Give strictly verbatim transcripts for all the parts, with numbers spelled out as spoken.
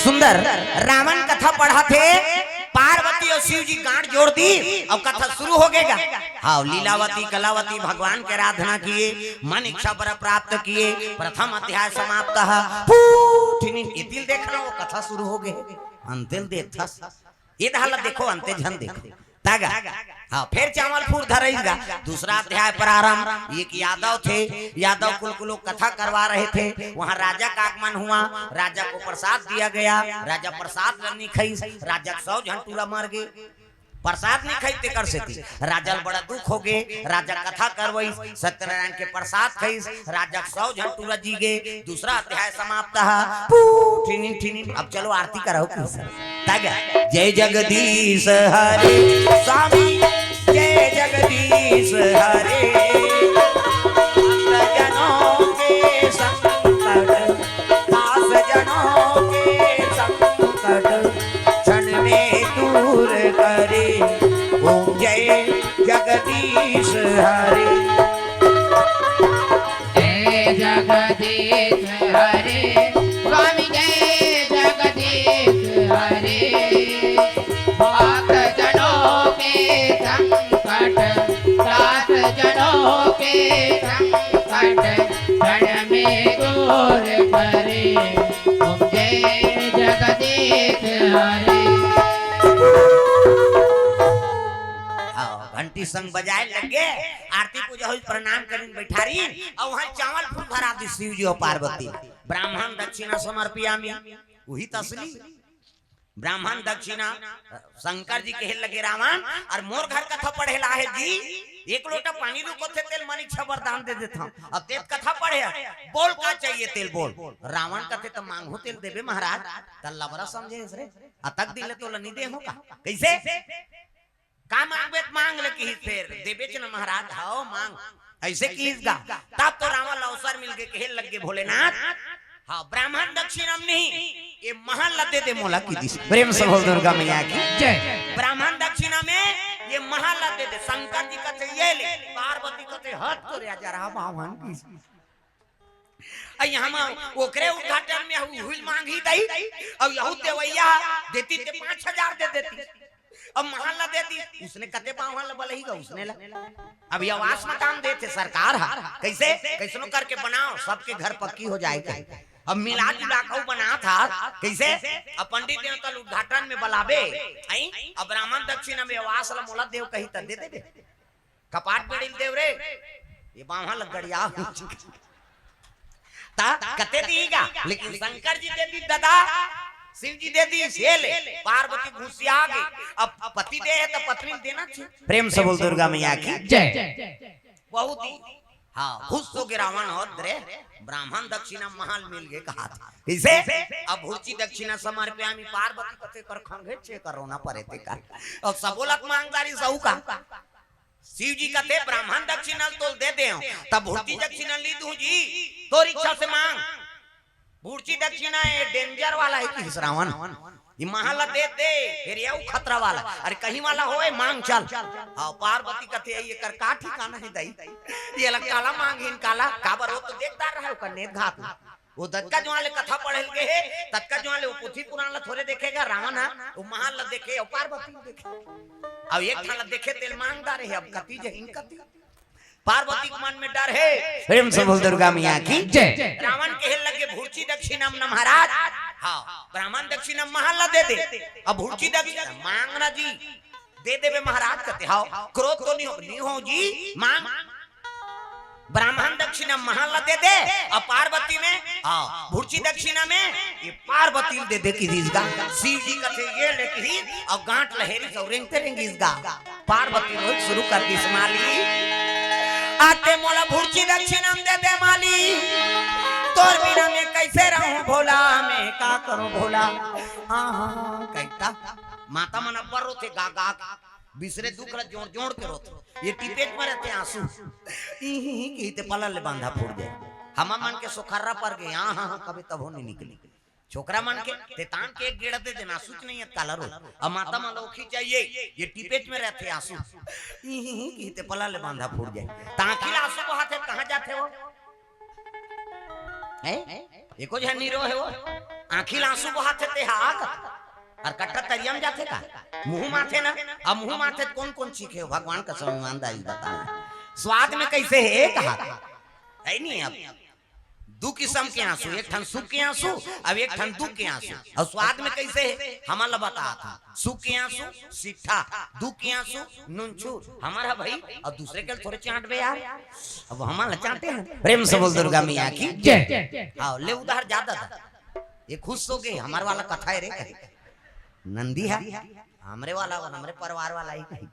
सुंदर। रावण कथा पढ़त हे, पार्वती अउ शिव जी गांठ जोड़ दिस अउ कथा शुरू हो गे गा। हाँ, लीलावती कलावती भगवान के आराधना किए, मन इच्छा वर प्राप्त किए, प्रथम अध्याय समाप्त। फूट निन, एती ल देख रहा हूँ, कथा शुरू हो गे। अंते ल देखथस, ए दहा ल देखो, अंते झन देखो। तागा। हाँ, फेर चावल फूर धरइस गा। दूसरा अध्याय प्रारंभ। एक यादव थे, यादव कुल कुल कथा करवा रहे थे। वहाँ राजा का आगमन हुआ, राजा को प्रसाद दिया गया। राजा प्रसाद ल नी खइस, राजा के सौ झन टूरा मर गे। प्रसाद नी खइस तेकर सेती राजा ल बड़ा दुख हो गे। राजा कथा करवइस, सत्यनारायण के प्रसाद खइस, राजा के सौ झन टूरा जी गे। दूसरा अध्याय समाप्त। पू, ठिनिन, ठिनिन। अब चलो आरती कराओ। तागा। जय जगदीश हरे स्वामी, जय जगदीश हरे। भक्त जनों के संकट, दास जनों के संकट, क्षण में दूर करे। ओम जय जगदीश हरे। जय जगदीश हरे, स्वामी जय जगदीश हरे। भक्त जनों के संकट, दास जनों के संकट, क्षण में दूर करे। ओम जय जगदीश हरे। आओ, घंटी संग बजाए लगे, आरती पूजा होइस, प्रणाम करिन, बैठारिन, अउ वहाँ चावल फूल धरा दिस शिव जी अउ पार्वती। ब्राह्मण दक्षिणा समर्पयामि, उही त असली। ब्राह्मण दक्षिणा, शंकर जी कहे लगे रावण, अउ मोर घर कथा पढ़े ला हे जी, एक लोटा पानी रुको थे तेल मनिक छबर दान दे देथंव। अब तें कथा पढ़े, बोल का चाहिए तेल बोल। रावण कथे त मांगहूं तेल देबे महाराज, त लबरा समझे हस रे, अतक दिन ले तोला नी दे हों का? कइसे? का मांगबे त मांग ले किहिस, फेर देबेच न महाराज, हव मांग, अइसे किहिस गा। तब तो रावण ल अवसर मिल गे, कहे लग गे भोलेनाथ, हाँ, ब्राह्मण दक्षिणा म नहीं, ये महल ला दे दे मोला किहिस। प्रेम से बोल दुर्गा मैया की जय। ब्राह्मण दक्षिणा में ये महल ला दे दे। शंकर जी कथे ये ले, पार्वती कथे हट तो रे, जरा बावन किहिस। अउ यहाँ म ओकरे उद्घाटन में हु-, हुइल मांगही दई, अउ यहू देवइया देती ते पाँच हजार दे देती। अब महल ला दे दिस, उसने कते बावन ला बलही गा, उसने ला। अब ये आवास म काम देथे सरकार ह, कइसे? कइसनो करके बनाओ, सबके घर पक्की हो जाए कहे। अब मिला जुला के अउ बनात हस, कइसे? अब पंडित देवता ल उद्घाटन में बलाबे, अई? अब ब्राह्मण दक्षिणा में आवास ला मोला देव कही त दे देबे। कपाट बेड़ी ल देव रे, ये बावन ला गड़िया। त कते दिही गा, लेकिन शंकर जी दे दिस ददा, शिव जी दे दिस, ये ले, पार्वती घुसिया गे। अब पति देह हे त पत्नी ल देना चाहिए। प्रेम से बोल दुर्गा मैया की जय। बहुत ही, हाँ, खुश हो गे रावण, होत रे, ब्राह्मण दक्षिणा महल मिल गे कहाथे। कइसे? अब भुर्ची दक्षिणा समर्पयामि, पार्वती कथे कर खंघे छे कर रोना परे ते कर। अब सबो ला मांग डारिस सहू का। शिव जी कथे, "ब्राह्मण दक्षिणा ल तोल दे देंव, त भुर्ची दक्षिणा ल नी दूं जी, तोर इच्छा से मांग।" भुर्ची दक्षिणा ये danger वाला हे किहिस रावण। ये महल ला दे दे, फेर ये अउ खतरा वाला। अरे कहीं वाला होय, मांग चल। हाँ, पार्वती कथे, "ये कर का ठिकाना हे दई? ये ला काला मांगही न काला, काबर वो तो देखदार रहे, ओकर नेत घात ला।" वो जतका जुवार ले कथा पढ़े ल गे हे, ततका जुवार ले वो पोथी पुराण ला थोरे देखे गा रावण ह, वो महल ला देखे, अउ पार्वती ल देखे। अब एक ठन ला देखे तेल मांग डारे हे, अब कती जही न कती। पार्वती के मन में डर हे। प्रेम से बोल दुर्गा मैया की जय। रावण कहे लगे, "भुर्ची दक्षिणा म न महाराज।" हाँ, ब्राह्मण दक्षिणा महल ला दे दे, अब भुर्ची दक्षिणा मांग ना जी। दे देबे महाराज कथे, "हव, क्रोध तो नी हो, नी हो जी, मांग।" ब्राह्मण दक्षिणा महल ला दे दे, अउ पार्वती में, हाँ, भुर्ची दक्षिणा में, ये पार्वती ल दे दे किहिस गा। शिव जी कथे, "ये ले" किहिस, अउ गांठ ल हेरिस अउ रेंगते रेंगिस गा। पार्वती रोए शुरू कर दिस, "माली, आ तें मोला भुर्ची दक्षिणा म दे दे माली, तोर बिना मैं कइसे रहूं भोला, मैं का करूं भोला।" हाँ, हाँ, हाँ, कहिथे। माता मन अब्बड़ रोथे गा गा के, बिसरे दुख ल जोड़ जोड़ के रोथे। ये टिपेच म रहिथे आंसू। इही ही किहिथे पलल ले बांधा फूट जाय। हमर मन के सोखर्रा पर गे, हाँ, हाँ, हाँ, कबे तभो नी निकली। छोकरा मन के तेतान के एक गेड़ा दे देना, आंसू च नहीं हे, काला रो। अब माता मन ल ओखी चाहिए, ये टिपेच म रहिथे आंसू। इही ही किहिथे पलल ले बांधा फूट जाय। त आंखी ल आंसू बहाथे, कहाँ जाथे वो? हैं? एको झन नी रोहे वो। आँखी ल आँसू बहाथे ते हा का? अउ कट्टा तरिया म जाथे का? मुँह माथे ना। अब मुँह माथे त कोन कोन चीखे हो? भगवान कसम ईमानदारी बता। स्वाद में कइसे हे कहा? हे नहीं अब। दू किसम के आँसू, एक ठन सुख के आँसू, अब एक ठन दुख के आँसू। अउ स्वाद में कइसे हे? हमन ल बतात हँव। सुख के आँसू सिट्ठा, दुख के आँसू नूनछूर। हमर ह भई, अउ दूसरे के ल थोरे चाँटबे यार। अब हमन ल चाँटे हन। प्रेम से बोल दुर्गा मैया की। जय। हाँ, ले उधार जादा दा। ये खुश होगे, हमर वाला कथा हे रे कही। नंदी हे, हमरे वाला, हमरे परिवार वाला ही कही।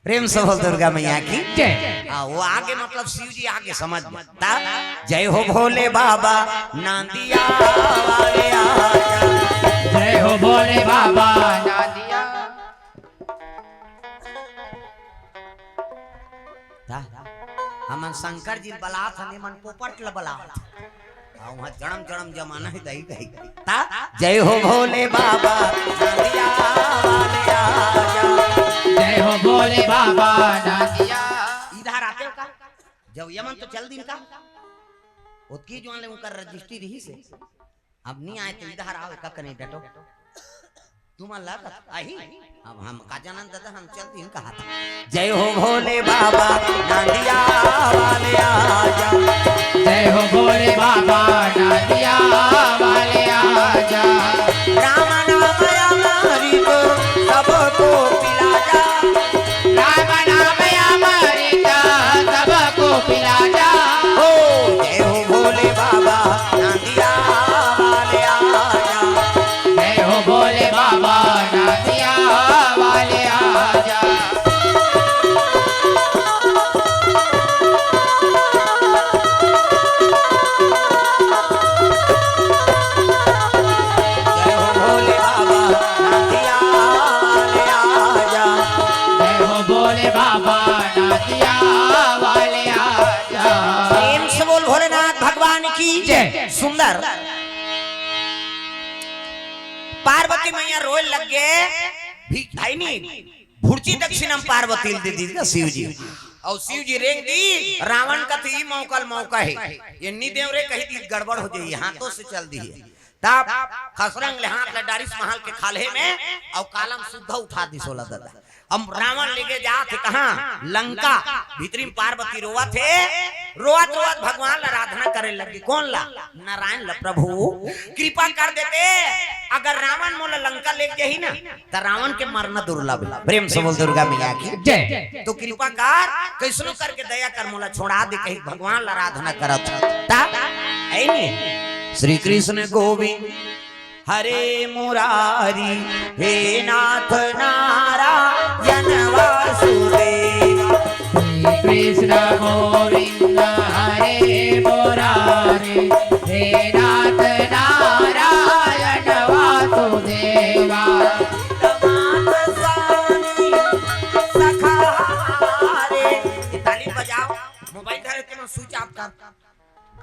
प्रेम से बोल दुर्गा मैया की। जय। हाँ, वो आगे मतलब शिव जी आगे समझ में। ता, जय हो भोले बाबा, नांदिया वाले आजा। जय हो भोले बाबा, नांदिया। ता, हमन शंकर जी ल बलात हन, एमन पोपट ल बलात। हाँ, वहाँ जन्म जन्म जमाना हे दई दई। ता, जय हो भोले बाबा, नांदिया वाले आजा। जय हो भोले बाबा, नांदिया। इधर आते हो का? जब यमन तो चल दिन का? ओतकी जुवान ले उनकर रजिस्ट्री रहिसे। अब नहीं आए तो इधर आओ, एका कने डटो। तुमन ला कथा आही? अब हम का जानन दादा, हम चलती हन कहा था। जय हो भोले बाबा, नांदिया वाले आजा। जय हो भोले बाबा, नांदिया वाले आजा। राम नाम अमृत सबको पिला जा। राम नाम अमृत सबको पिला जा। ओ जय हो भोले बाबा, नांदिया वाले आजा। जय हो भोले बाबा, नांदिया वाले आजा। जय हो भोले बाबा, नांदिया वाले आजा। जय हो भोले बाबा, नांदिया वाले आजा। प्रेम से बोल भोलेनाथ भगवान की जय। सुंदर। पार्वती मैया रोए लग गे। भी-, भाई नहीं, भुर्ची दक्षिणा म पार्वती ल दे दी ना शिव जी। अउ शिव जी रेंग दी, रावण कथे ई मौका ल मौका हे, ये नी देव रे कही दी गड़बड़ हो जाई, हाथों से चल दी हे। तब खसरंग ले हाथ ल डारिस महाल के खाल्हे में, अउ कालम सुद्धा उठा दिस ओला दादा। अब रावण लेगे जात हे कहाँ? लंका। भीतरी म पार्वती रोवत हे, रोवत रोवत भगवान ल आराधना करे लगी। कोन ला? नारायण ल। प्रभु कृपा कर देते, अगर रावण मोला लंका लेग जाही ना, त रावण के मरना दुर्लभ हे। प्रेम से बोल दुर्गा मैया की जय। तो कृपा कर, कइसनो करके दया कर, मोला छोड़ा दे, कही भगवान ल आराधना करत। ता, है नी? श्री कृष्ण गोविंद हरे मुरारी, हे नाथ नारायण वासुदेव। श्री कृष्ण गोविंद हरे मुरारी, हे नाथ नारायण वासुदेवा। नाथ स्वामी सखा हमारे। ये ताली बजाओ, मोबाइल धरे के ना, स्विच ऑफ कर।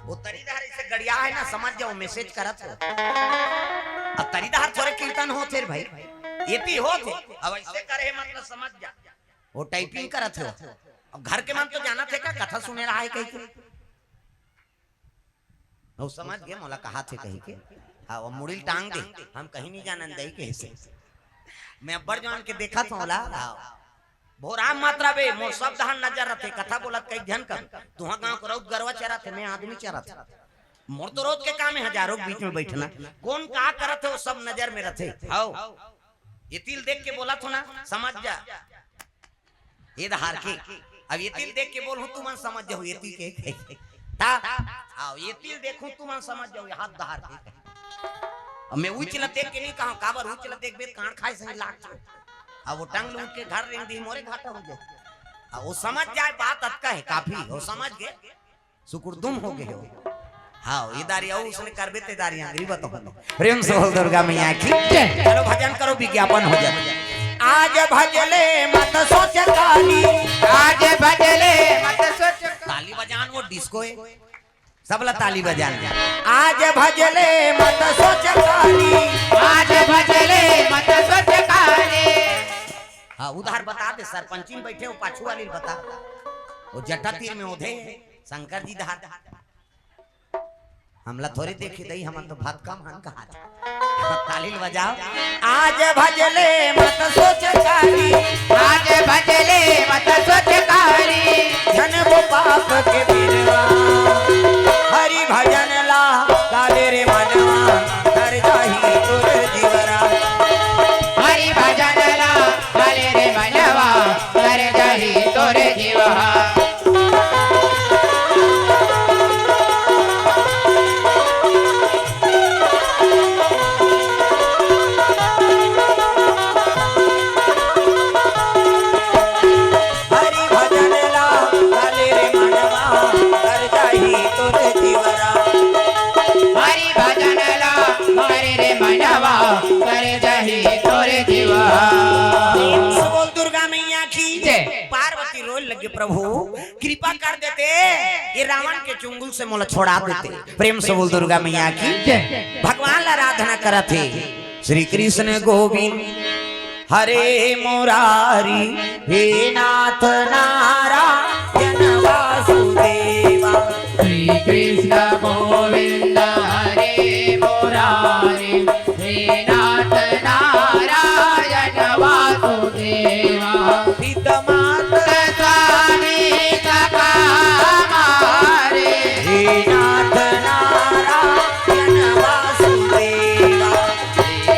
वो तरीदार इसे गड़िया है ना, समझ जाओ, मैसेज करत हो। अब तरीदार थोरे कीर्तन होथे रे भाई, एती होथे। अब ऐसे करे है मतलब समझ जा, वो टाइपिंग करत हो। अब घर के मन तो जानथे का कथा सुने रहा है कही के। वो समझ गे मोला कहाथे कही के। हाँ, वो मुड़ी ल टांग दे, हम कहीं नहीं जानन दही कही से। मैं अब्बड़ जवान के देखत हँव ला। हाँ। भोराम मात्रा बे, मोर सब डहर नजर रथे, कथा बोलत कई झन कन। तुहाँ गाँव के रउत गरवा चरत हे, मैं आदमी चरत हे। मोर तो रोज के काम हे हजारों के बीच में बैठना। कोन का करत हे, वो सब नजर में रथे। हव। एती ल देख के बोलत हँव ना, समझ जा। ये डहर के। अब एती ल देख के बोलहूँ, तुमन समझ जाहू, एती के। ता, आओ, एती ल देखहूँ, तुमन समझ जाहू, ये हाथ डहर के। अब मैं उच ल देख के नहीं कहँव, काबर उच ल देखबे त कान खाए सही लागथे। अब वो टंग ल उठ के घर रेंग दी, मोरे घाटा हो जाए। अब वो समझ जाए, बात अतका हे, काफी, वो समझ गे, सुकुरदुम हो गे हो। हाँ, ये दारी अउ उसने करबे ते दारी आंगरी बताऊँ। प्रेम से बोल दुर्गा मैया की जय। चलो भजन करो, विज्ञापन हो जाए। आज भजले मत सोच काली। आज भजले मत सोच। ताली बजान वो डिस्को है। सबला ताली बजान। आज भजले मत सोच काली। आज भजले मत सोच काली। हाँ, उधार बता दे, सरपंची में बैठे हो, पाछू वाली बता। वो जटा तीर में ओधे, शंकर जी धार। हमला थोड़ी देखी दई, हमन तो भात कम हन कहा। ताली ल बजाओ। आज भजले मत सोच कारी। आज भजले मत सोच कारी। झन वो पाप के बिरवा। हरि भजन ला काले रे मनवा, तर जाही तोर जीवरा। हरि भजन ला काले रे मनवा, तर जाही तोर जीवरा। हरि भजन ला काले रे मनवा, तर जाही तोर जीवरा। हरि भजन ला काले रे मनवा, तर जाही तोर जीवरा। प्रेम से बोल दुर्गा मैया की जय। पार्वती रोए लगे, प्रभु कृपा कर देते, ये रावण के चुंगल से मोला छोड़ा देते। प्रेम से बोल दुर्गा मैया की जय। भगवान ला आराधना करत हे। श्री कृष्ण गोविंद हरे मुरारी, हे नाथ नारायण वासुदेवा। श्री कृष्ण गोविंद हरे मुरारी, हे नाथ नारायण वासुदेवा। पिता माता स्वामी सखा हमारे। हे नाथ नारायण वासुदेवा।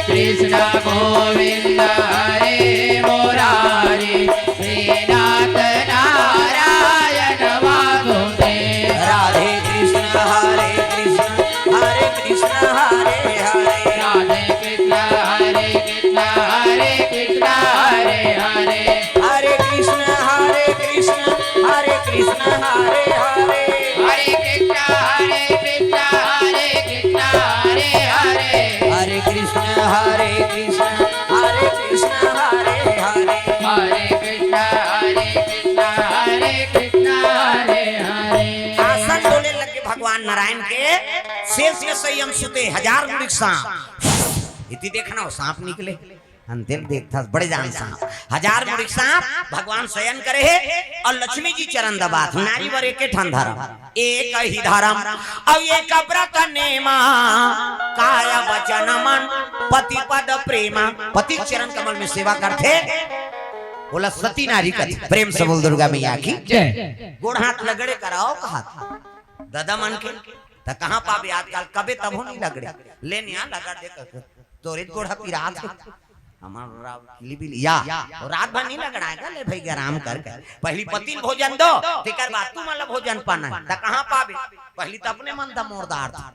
कृष्ण गोविंद हरे मुरारी, हे नाथ नारायण वासुदेव। राधे कृष्ण हरे कृष्ण, हरे कृष्ण हरे हरे। राधे कृष्ण हरे कृष्ण, हरे कृष्ण हरे हरे। हरे कृष्ण हरे कृष्ण, हरे कृष्ण हरे हरे। हरे कृष्ण हरे कृष्ण, हरे कृष्ण हरे हरे। हरे कृष्ण हरे कृष्ण, हरे कृष्ण हरे हरे। हरे कृष्ण हरे कृष्ण, हरे कृष्ण हरे हरे। आसन डोले लगे भगवान नारायण के, शेष में संयम सुते हजार मुड़ी सांप। इति देखना हो सांप निकले। अंतिम देखथस बड़े जान सांप, हजार मुड़ी सांप भगवान शयन करे हे। और लक्ष्मी जी चरण दबात, नारी बर एके ठन धरम, एक ही धरम, अउ एक व्रत नेमा, काय वचन मन पति पद प्रेमा। पति के चरण कमल में सेवा करथे, ओला सती नारी कथे। प्रेम से बोल दुर्गा मैया की जय। गोड़ हाथ लगड़े कराओ कहा दादा मन के, त कहाँ पाबे आजकल, कबे तभो नहीं लगड़े, ले निया लगा दे कर। तोरे गोड़ ह पिरात हे। हमर रा-, लिबिल-, या, अउ रात भर नहीं लगड़ाएगा, ले भई, आराम कर, कर। पहली पति ल भोजन दो, तेकर बाद तुमन ला भोजन पाना हे। त कहाँ पाबे? पहली त अपने मन दा मोर दार था।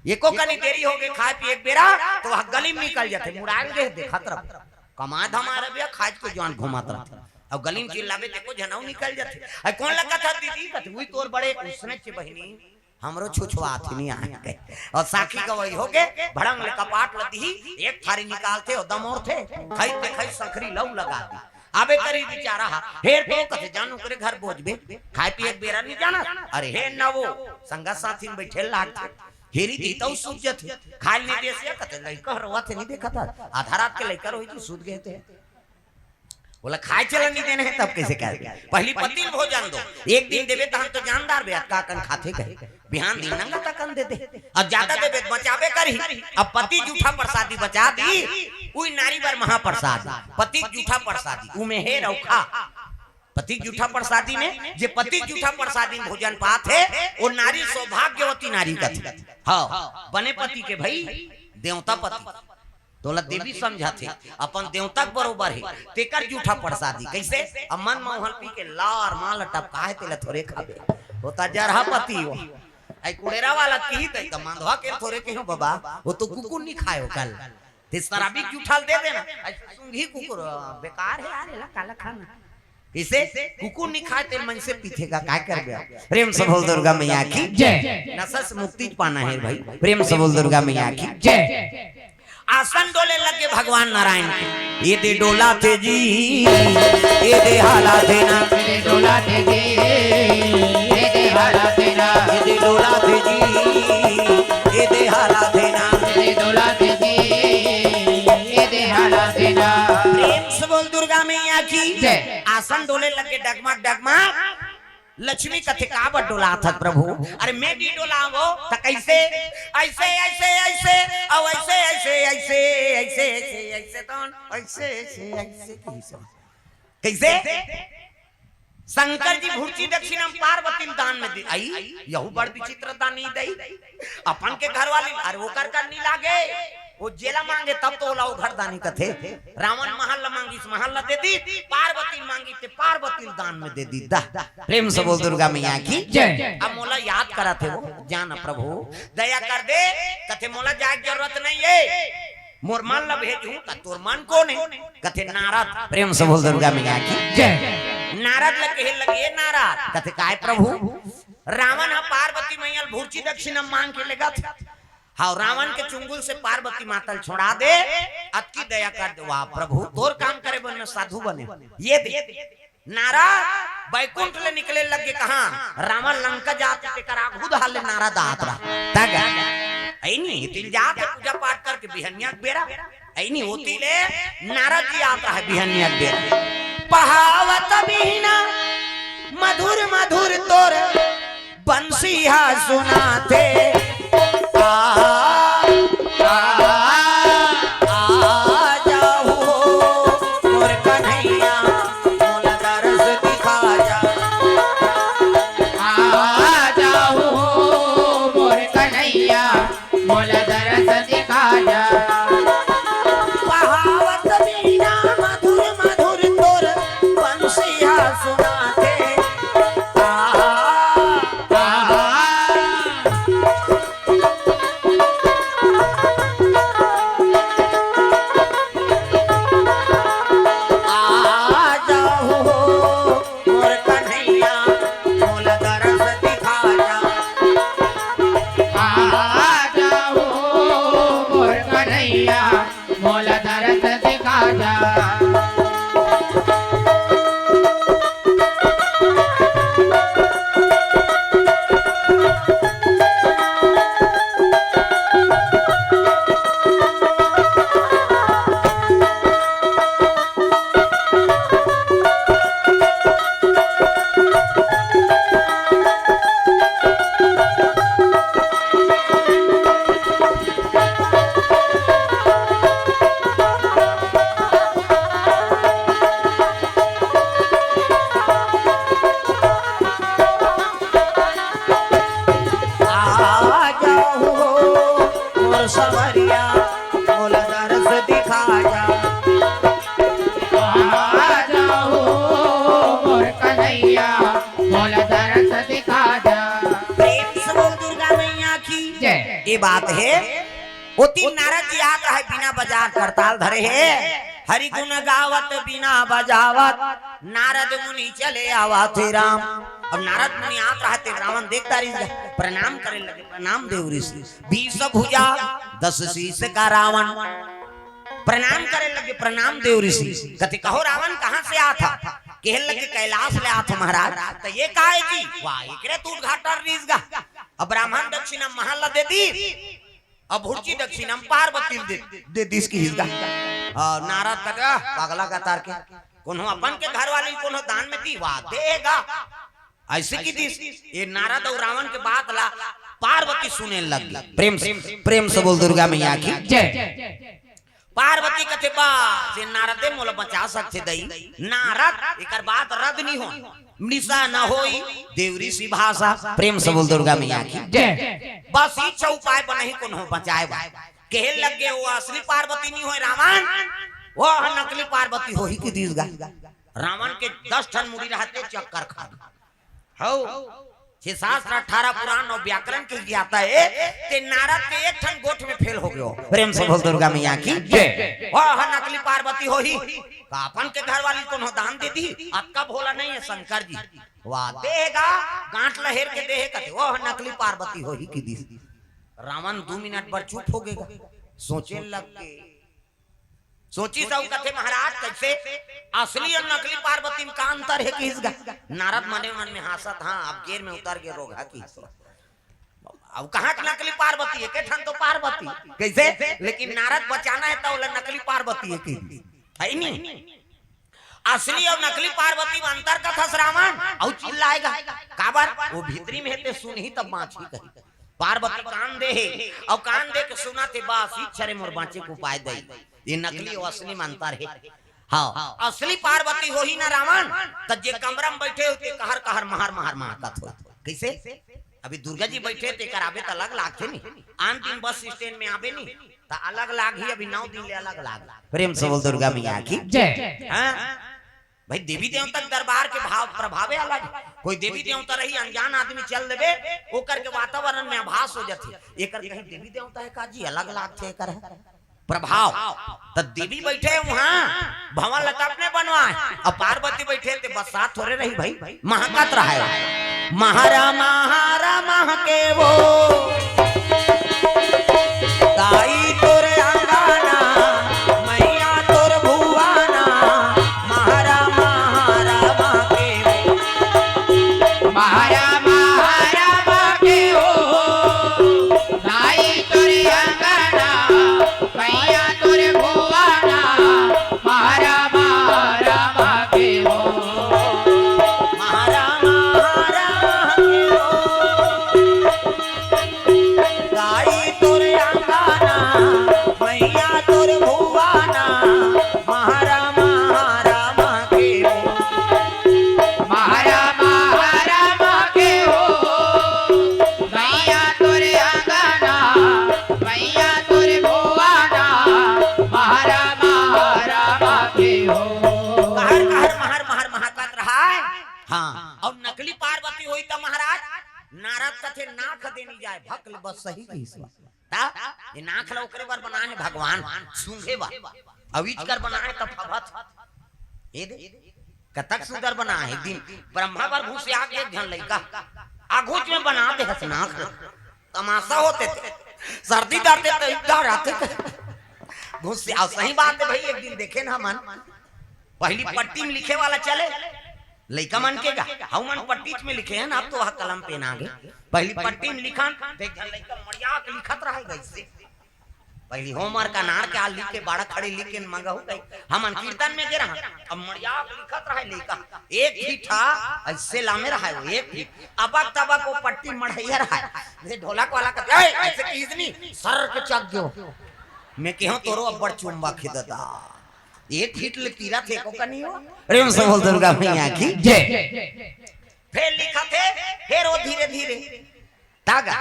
एको कनी देरी होगे खाए पिए के बेरा, त वह गली में निकल जाथे, मुड़ाल गे देखत रह। कमाए धमाए रह भैया, खाए के जान घुमात रह। अउ गली में चिल्लाबे, देखो झनऊ निकल जाथे। अरे कौन लगत हे दीदी? कथे, "उही तोर बड़े उसने चे बहिनी।" हमरो छुछुआत ही नहीं आए कहे। अउ साखी गवई होगे, भड़ंग ले कपाट ल दिही, एक थारी निकालथे अउ दमोरथे, खई ते खई संखरी लऊ लगा दी। आबे करी बिचारा हा, हेर तो कथे जानू करे घर बोझबे, खाए पिए के बेरा नहीं जाना। अरे हे नवो, संगत साथी में बैठे लागथे, हेरी दी तऊ सूत जथे, खाए नहीं देसिया कथे लइका रोवत हे नहीं देखत हे, आधा रात के लइका रोई जी सूत गए थे। बोला, "खाए चलन नहीं देने हैं, तब कैसे कर?" पहली पति ल भोजन दो, एक दिन देबे, तहन तो जानदार बे, अतका कन खाथे कहे, बिहान दिन नंगा तकन दे दे, अब ज्यादा देबे त बचाबे करही। अब पति जूठा प्रसादी बचा दी, उही नारी बर महाप्रसाद, पति जूठा प्रसादी, उमे हे रौखा, पति जूठा प्रसादी में, जे पति जूठा प्रसादी में भोजन पात हे, वो नारी सौभाग्यवती नारी कथे। हाँ, बने पति के भई, देवता पति। तोला देवी समझाथे, अपन देवता के बरोबर हे, तेकर जूठा प्रसादी। कैसे? अब मन मौहल पी के लार माल टपकाए, तेला थोरे खाबे। होता जरहा पति हो। आई कुड़ेरा वाला की त, त मंदवा के थोरे के हो बाबा, वो तो कुकुर नहीं खायो कल। ते शराबी जूठा दे देना। आई सूंघी कुकुर, बेकार हे यार, एला काला खाना। इसे कुकुर नहीं खाए, तेल मन से पीथेगा, काय करबे? प्रेम से बोल दुर्गा मैया की जय। नशा से मुक्ति पाना है भाई, प्रेम से बोल दुर्गा मैया की जय। आसन डोले लगे भगवान नारायण के। ये दे डोला थे जी, ये दे हाला थे ना। ये दे डोला थे जी, ये दे हाला थे ना। ये दे डोला थे जी, ये दे हाला थे ना। ये दे डोला थे जी, ये दे हाला थे ना। प्रेम से बोल दुर्गा मैया की जय। आसन डोले लगे डगमग डगमग। लक्ष्मी कथे, "काबर डोलात हस प्रभु?" "अरे मैं नी डोलावों त कइसे?" "अइसे, अइसे, अइसे, अउ अइसे, अइसे, अइसे, अइसे, अइसे, अइसे, तौन, अइसे, अइसे, अइसे, कइसे?" कइसे? शंकर जी भुरची दक्षिणा म पार्वती ल दान में दे, अई, यहू बड़ विचित्र दानी दई। अपन के घरवाली, अरे ओकर कर नी लागे, ओ जेला मांगे तब तो ओला ओघर दानी कथे। रावण महल ल मांगिस, महल ल दे दीस, पार्वती ल मांगिस ते पार्वती ल दान में दे दीस दा। प्रेम से बोल दुर्गा मैया की जय। अब मोला याद कराथे वो, जा न प्रभु, दया कर दे, कथे मोला जाए के जरूरत नइ हे, मोर मन ल भेजहूं त तोर मन कोन हे? कथे नारद। प्रेम से बोल दुर्गा मैया की जय। नारद ल कहे लगे, "ए नारद," कथे, "काय प्रभु?" "रावण ह पार्वती मैया ल भुरची दक्षिणा मांग के लेगत हे, हाव, रावण के चुंगुल से पार्वती माता ल छोड़ा दे, अतकी दया कर दे।" "वाह प्रभु, तोर काम करे बर मैं साधु बने, ये दे।" नारद बैकुंठ ले निकले लगे, कहां? रावण लंका जात हे, तेकर आघू डहर ले नारद आत रहा। तग अइनी, एती ले जात हे पूजा पाठ करके बिहनिया के बेरा। अइनी, ओती ले नारद जी आत रहा बिहनिया के बेरा। पहावत बीना मधुर मधुर तोर बंसी हा सुनाथे। आ, आ, आ जाहू मोर कन्हैया, मोला दरस दिखा जा। आ जाहू मोर कन्हैया, मोला दरस दिखा जा। पहावत बीना मधुर मधुर तोर बंसिया सुनाथे। आ, आ, आ जाहू मोर कन्हैया, मोला दरस दिखा जा। आ जाहू मोर कन्हैया, मोला दरस दिखा जा। आ जाहू मोर संवरिया, मोला दरस दिखा जा। आ जाहू मोर कन्हैया, मोला दरस दिखा जा। प्रेम से बोल दुर्गा मैया की जय। ये बात हे, ओती नारद जी आत रहे, बीना बजात करताल धरे हे, हरि गुण गावत बीना बजावत, नारद मुनि चले आवत हे राम। अब नारद मुनि आत रहे ते रावण देख डारिस गा, प्रणाम करे लगे, "प्रणाम देव ऋषि।" बीस भुजा दस शीश का रावण प्रणाम करे लगे, "प्रणाम देव ऋषि।" कथे, "कहो रावण, कहां से आत हव?" कहे लगे, "कैलाश ले आत हंव महाराज।" "त ये काय जी?" वाह, एकरे त उद्घाटन रिहिस गा। अब ब्राह्मण दक्षिणा महल ला दे दीस, अब भुरची दक्षिणा म पार्वती ल दे, दे दीस किहिस गा। अ, नारद कथे, "पगला गतर के, कोनो अपन के घरवाली ल कोनो दान में दी, वाह, दे गा।" अइसे किहिस। ये नारद अउ रावण के बात ला पार्वती सुने लग गे। प्रेम से, प्रेम से बोल दुर्गा मैया की जय। पार्वती कथे, "बस, ये नारद दे मोला बचा सकथे दई।" नारद, एकर बात रद्द नी होय। "मृषा न होई देव ऋषि भाषा।" प्रेम से बोल दुर्गा मैया की जय। बस इच्छा उपाय बनही कोनो बचाए बर। कहे लग गे, "वो असली पार्वती नी होय रावण, वो ह नकली पार्वती होही," किहिस गा। रावण के दस ठन मुड़ी रहते चक्कर खा गे। हव, छह शास्त्र, अठारह पुराण अउ व्याकरण के ज्ञाता हे, ते नारद के एक ठन गोठ में फेल हो गयो। प्रेम से बोल दुर्गा मैया की जय। वाह, नकली पार्वती होही, का अपन के घरवाली कोनो दान दे दी, अतका भोला नहीं है शंकर जी। वाह, देगा, गांठ लहेर के देहे कथे, "वाह, नकली पार्वती होही," किहिस। रावण दू मिनट बर चुप हो गे गा, सोचे लग गे। सोचिस अउ कथे, "महाराज, कइसे असली अउ नकली पार्वती म का अंतर हे?" किहिस गा। नारद मने मन में हांसत, "हां, अब गेर में उतर गे रोगहा," किहिस। अब कहां के नकली पार्वती, एके ठन तो पार्वती। कइसे? लेकिन नारद बचाना हे त ओला नकली पार्वती हे किहिस। हे नी? असली अउ नकली पार्वती म अंतर कथस रावण, अउ चिल्लाएगा। काबर? वो भीतरी में हे, ते सुनही तब बांचही कही। पार्वती कान दे हे, अउ कान दे के सुनत हे, "बस, इच्छा रे मोर बांचे के उपाय दई।" ये नकली अउ असली म अंतर हे। हाँ, असली पार्वती होही ना रावण, त जे कमरा में बैठे होही, ते कहर कहर महर महर महकत होही। कइसे? अभी दुर्गा जी बैठे, तेकर आबे त अलग लागथे नी। आन दिन बस स्टैंड में आबे नी, त अलग लागही, अभी नौ दिन ले अलग लाग। प्रेम से बोल दुर्गा मैया की। जय। हाँ? भाई, देवी देवता के दरबार के भाव प्रभावे अलग। कोई देवी देवता रही, अनजान आदमी चल देबे, ओकर के वातावरण में आभास हो जाथे। एकर कहीं देवी देवता हे का जी, अलग लागथे एकर हे। प्रभाव। त देवी बैठे उहाँ, भवन ल त अपने बनवाए, अउ पार्वती बैठे ते बस साथ थोरे रही भाई, महकत रहे। महरा महरा महके वो, दाई तोर अंगना, मैया तोर भुवना, महरा महरा महके वो। महरा महरा महके वो, दाई तोर अंगना, मैया तोर भुवना, महरा महरा महके वो। महरा महरा महके वो। दाई तोर अंगना, मैया तोर भुवना, महरा महरा महके वो। महरा महरा महके वो। मैया तोर अंगना, मैया तोर भुवना, महरा महरा महके वो। कहर कहर महर महर महकत रहय। हाँ, अउ नकली पार्वती होही त महाराज, नारद कथे नाख दे नी जाय, भक ले बस सही कहिस बा। त ये नाख ल ओकरे बर बनाए हे भगवान, सूंघे बर। अउ इचकर बनाए त फभत। ये दे, कतक सुंदर बनाए हे। एक दिन ब्रह्मा बर घुसिया गे एक झन लइका, आघूच में बना देहस नाख ल। तमाशा होथे ते, सर्दी धरथे त इधर आथे ते। घुसिया, सही बात हे भाई, एक दिन देखेन हमन, पहिली पट्टी में लिखे वाला चले, लइका मन के गा, हमन पट्टीच में लिखे हन, अब तो वह कलम पेन आ गे। पहिली पट्टी में लिखन, त एक झन लइका मड़िया के लिखत रहय गा अइसे। पहिली होमवर्क अनार के आल लिख के, बाड़ा खड़े लिख के मंगहू कही। हमन कीर्तन में गे रहन, अब मड़िया के लिखत रहय लइका। एक फीट हा, अइसे लामे रहय वो, एक फीट। अबक तबक वो पट्टी मढ़इया रहय। ये ढोलक वाला कहथे, "ए, अइसे कहिस नी, सर के चक गयो।" मैं कहेंव, "तोरो अब्बड़ चुम्बक हे ददा।" एक फीट ले तीरत हे, एको कनी हो। प्रेम से बोल दुर्गा मैया की। जय। फेर लिखत हे, फेर वो धीरे धीरे तागा।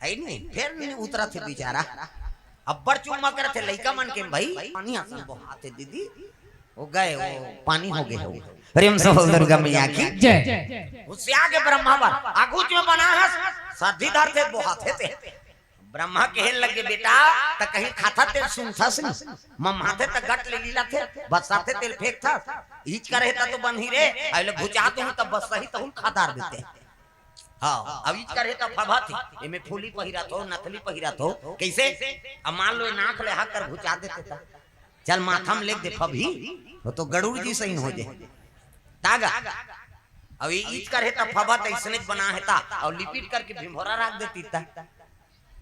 हे नहीं, फेर नहीं उतरत हे बेचारा। अब्बड़ चुम्मा करत हे लइका मन के, भाई, पानी असन बोहात हे दीदी। वो गए, वो पानी हो गए हो। प्रेम से बोल दुर्गा मैया की। जय। घुसिया गे ब्रह्मा बर, आघूच में बनाहस, सर्दी धरथे बोहात हे ते। ब्रह्मा कहे लगे, "बेटा, त कहीं खाथा तेल सूंघथस नी, मम्हाथे त गट ले लीला थे, बस्साथे तेल फेंकथस, इचकर हे त तो बनही रे, अइले घुचा दूँ त बस्सही तहुल खा डार देते।" हाँ, अब इचकर हे त फभत हे, एमे फूली पहिरत हो, नथली पहिरत हो, कइसे? अब मान लो ये नाक ले हाथ कर घुचा देते त, चल माथा में लेग दे फबही, वो तो गरुड़ जी सही हो जाए। तागा, अब ये इचकर हे त फभत अइसने बना हे त, अउ लिपिट करके भिंभोरा राख देती त।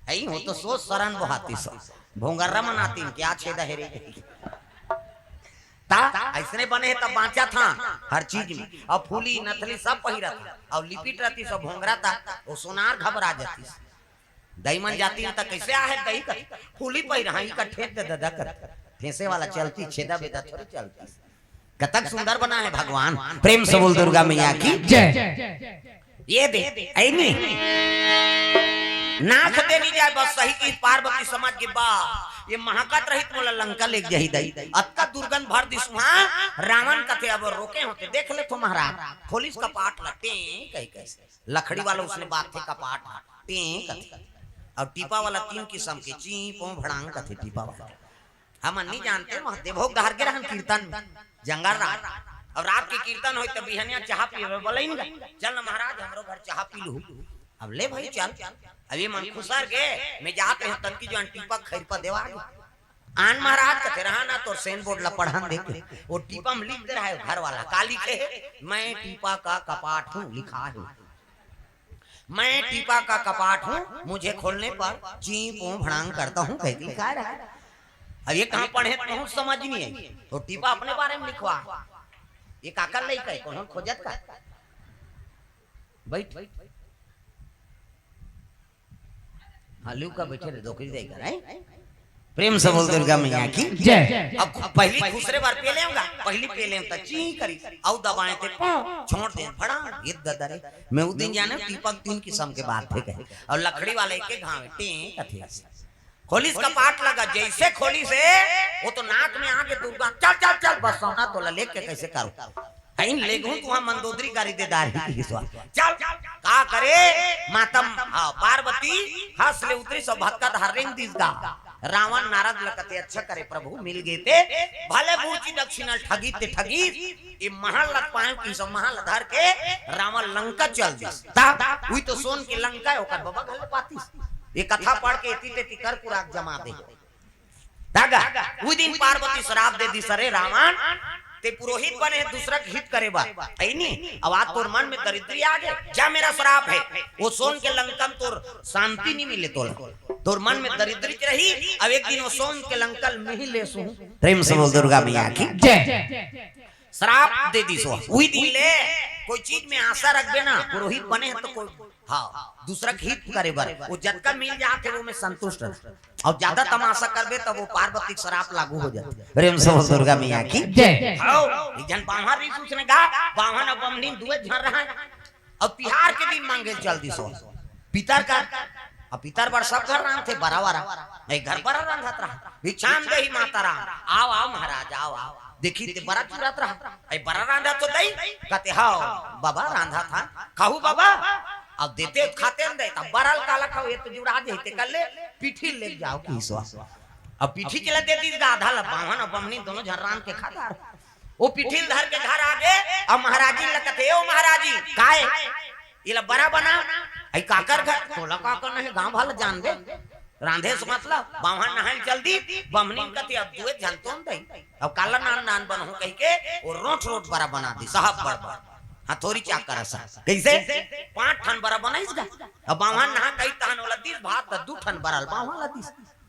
हई, वो तो सोच सरन बोहाती सो। भोंगर्रा मनातीन, क्या छेदा हे रे? ता, अइसने बने हे, तब बाँचत हन हर चीज में। अउ फूली, नथली सब पहिरत हन। अउ लिपिट रहती सब भोंगरा ता, वो सोनार घबरा जातीस। दई मन जातीन त कइसे आहे दई कर? फूली पहिरा, हाँ, ई कर ठेंस दे ददा कर। ठेंसे वाला चलती, छेदा बेदा थोड़ी चलती। कतक सुंदर बना हे भगवान। प्रेम से बोल दुर्गा मैया की। जय। ये दे, ऐनी। नाक दे नी जाय, बस सही कहिस पार्वती समझ गे बा। ये महकत रहित मोला लंका लेग जाही दई। अतका दुर्गंध भर दिस उहाँ, रावण कथे अब रोके होते, देख ले तो महाराज, खोलिस कपाट ल टें कहि कइसे। लकड़ी वाला उसने बात थे कपाट, टें कथे। अउ टीपा वाला तीन किसम के, चीं, पों, भड़ांग कथे टीपा वाला। हमन नी जानते, महदेव भोग डहर गे रहन कीर्तन में, जंगल रात। अब रात के कीर्तन होई त बिहनिया चाहा पीबे बोलइन गा, "चल न महाराज, हमरो घर चाहा पी लू।" अब ले भाई चल। अब ये मन खुसर गे, मैं जात रहें तनकी जो टीपा खैर पा देवा गे। आन महाराज कथे, "रहा ना, तोर सेन बोर्ड ला पढ़न दे के।" वो टीपा में लिख दे रहा है घर वाला, का लिखे हे? "मैं टीपा का कपाट हूँ", लिखा है। "मैं टीपा का कपाट हूँ, मुझे खोलने पर चीं पों भड़ांग करता हूँ" कह के लिखा रहा। अब ये कहाँ पढ़े, तो समझ नहीं आई, तो टीपा अपने बारे में लिखवा। ये काकर लइका हे, कोनो खोजत का? बैठ। हाँ, लिव का बैठे रे, डोकरी दाई का, नहीं? प्रेम से बोल दुर्गा मैया की। जय। अब पहली खुसरे बार पी लेवंगा, पहली पी लेवंगा त ची करी, अउ दबाए थे, छोड़ दे, फड़ा, ये ददा रे। मैं उ दिन जाने दीपक तीन किस्म के बात थे कहे, अउ लकड़ी वाले के घाव टे कथे। खोलिस कपाट लगा, जैसे खोलिस हे, वो तो नाक में आके दुर्गा, "चल, चल, चल, बस सोना तोला लेके कैसे करूँ?" कहीं ले गहूँ तुहाँ मंदोदरी गारी दे दारी की हिसवा। चल, का करे? माता, हाँ, पार्वती हंस ले उतरिस अउ भतका धर रेंग दिस गा। रावण नारद ल कथे, "अच्छा करे प्रभु, मिल गे ते, भले बुरची दक्षिणा ठगी ते ठगी, ये महल ल पाए की सब महल धर के रावण लंका चल दिस।" ता, उही तो सोन के लंका हे, ओकर बबा घले पातिस। ये कथा पढ़ के एती तेती कर कुराक जमा दे। दागा, उही दिन पार्वती श्राप दे दिस, "अरे रावण, ते पुरोहित बने हे दूसरा के हित करे बर, हे नी? अब आज तोर मन में दरिद्री आ गे, जा मेरा श्राप हे, वो सोन के लंका में तोर शांति नहीं मिले तोला, तोर मन में दरिद्री रही, अब एक दिन वो सोन के लंका ल मिही लेसु।" प्रेम से बोल दुर्गा मैया की। जय। श्राप दे दिस। उही दिन ले कोई चीज में आशा रखबे ना, पुरोहित बने हे तो कोई, हाँ, दूसरा के हित करे बर, वो जतका मिल जाथे, वो में संतुष्ट रह। अउ ज्यादा तमाशा करबे, तब वो पार्वती के श्राप लागू हो जाथे। प्रेम से बोल दुर्गा मैया की। जय। हाँ, एक झन बाम्हन रिहिस, उसने गा, बाम्हन अउ बम्हनिन दुए झन रहय। अउ तिहार के दिन मांगे चल दिस। पितर का, अब पितर बर सब घर रांधथे, बरा वरा। एक घर बरा रांधत रहा। बिछान देही माता राम, "आव, आव महाराज, आव, आव।" देखिस ते बरा चुरत रहा। "ए बरा रांधत हस दई?" कथे, "हव बाबा, रांधत हंव।" "खाहू बाबा?" अब देते त खातेन दे, तब बरा ल काला खाहू, ये तो जुड़ा जही, तेकर ले पीठी ल लेके जाव किहिस। अब पीठी ल दे दिस गा आधा ल, बाम्हन अउ बम्हनी दोनों झन रांध के खा डार। वो पीठी ल धर के घर आ गे, अब महाराजिन ल कथे, "ओ महाराजिन, काय? एला बरा बना।" "अई काकर घर?" "तोला का करना हे, गांव वाला जान दे।" रांधे से मतलब, बाम्हन नहाय ल चल दिस, बम्हनिन कथे, "अब दुए झन तोन दई, अब काला नान नान बनहूं," कहिके वो रोंठ रोंठ बरा बना दिस, साहब बड़ बड़। हाँ, थोरी चाकर असन। कइसे? पांच ठन बरा बनाइस गा। अब बाम्हन नहा कही तहन ओला दिस भात, त दू ठन बरा ल बाम्हन ला दिस।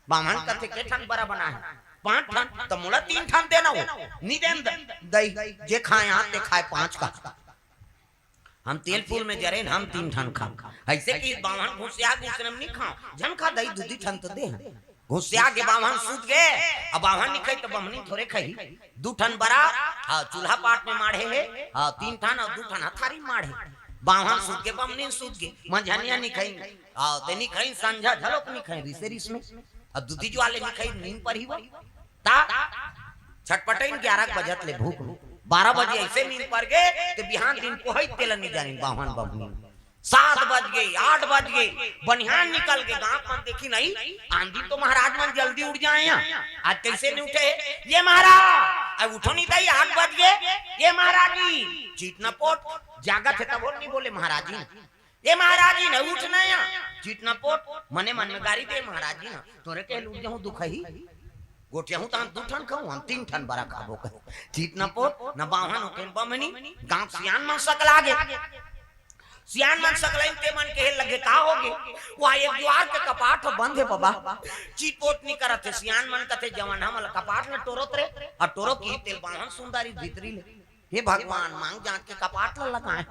बाम्हन कथे, "के ठन बरा बना हे?" "पांच ठन।" "त मोला तीन ठन देना हो।" "नी देन द-, दई, जे खाय आंत ते खाय पांच का।" हम तेल फूल में जरेन, हम तीन ठन खान। अइसे कि बाम्हन घुसिया गे उसने हम नी खान। झन खा दई, दू दू ठन तो दे। घुसिया गे बाम्हन सूत गे, अब बाम्हन नी खाई त बम्हनी थोरे खाई। दू ठन बरा, हाँ, चूल्हा पाट में माढ़े हे, हाँ, तीन ठन अउ दू ठन हथारी माढ़े। बाम्हन सूत गे, बम्हनी सूत गे, मंझनिया नी खाई, हाँ, ते नी खाई, संझा झलोक नी खाई, रिसे रिस में। अब दूधी ज्वाले नी खाई, नींद परही वो। ता छटपटइन ग्यारह बजत ले भूख में। बारह बजे अइसे नींद पर गे, ते बिहान दिन पोहई तेला नी जानिन बाम्हन बम्हनी। सात बज गे, आठ बज गे, बनिहान निकल गे, गांव मन देखिन, "अई, आन दिन तो महाराज मन जल्दी उठ जाय, आज कइसे नी उठे?" "ये महाराज, अई उठो नी दई, आठ बज गे।" "ये महाराजी, चित न पोट, जागत हे तभो नी बोले महाराजी।" "ए महाराजी, न उठ न या, चित न पोट।" मने मन में गारी दे, "महाराजी, न तोरे कहे ल उठ जाहूं दुखही, गोठियाहूं तहन दू ठन खाहूं, हम तीन ठन बरा खाबो कहे। चित न पोट, न बाम्हन होके बम्हनी, गांव सियान मन सकला गे।" सियान मन सकलाइन, ते मन कहे लगे, "का होगे?" "वहां एक जुआर के कपाट ह बंद हे बबा, चित पोट नी करत हे।" सियान मन कथे, "जवन हमला कपाट ल टोरत रे, अउ टोरो किहिस तेला बाम्हन सुंदरी भीतरी ले।" हे भगवान, मांग जांच के कपाट ल लगाय।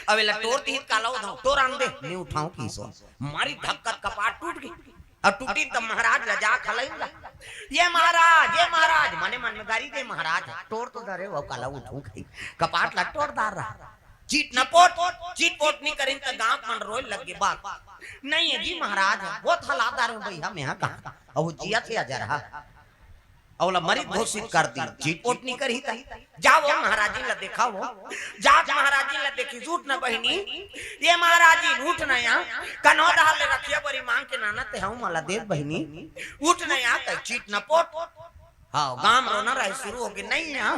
अब एला टोर दिही त काला उठाहूं, टोर आन दे, नी उठाहूं किहिस। मारिस धक्का त कपाट टूट गे। अब टूटिस त महाराज ल जा खलाइन गा। "ये महाराज, ये महाराज," मने मन में गारी दे, "महाराज, टोर तो डरे हो, काला उठाहूं कहिके कपाट ल टोर डार रहा।" चित न पोट, चित पोट नी करिन त गांव मन रोय लग गे बात। "नहीं हे जी महाराज, बहुत हला डारे हो भैया, मैं कहा, अउ जियत हे अजरहा।" अउ ओला मरित घोषित कर दिस, चित पोट नी करही त। "जाव ओ महाराजिन ल देखाव।" जात महाराजिन ल देखिस, "उठ न बहिनी, ए महाराजिन, उठ न या, कन्हो डहर ले रखिया बरी मांग के लाना ते हव मोला देत बहिनी, उठ न या," कहि चित न पोट। हाँ, गांव रोना रहे शुरू होगे, "नहीं या,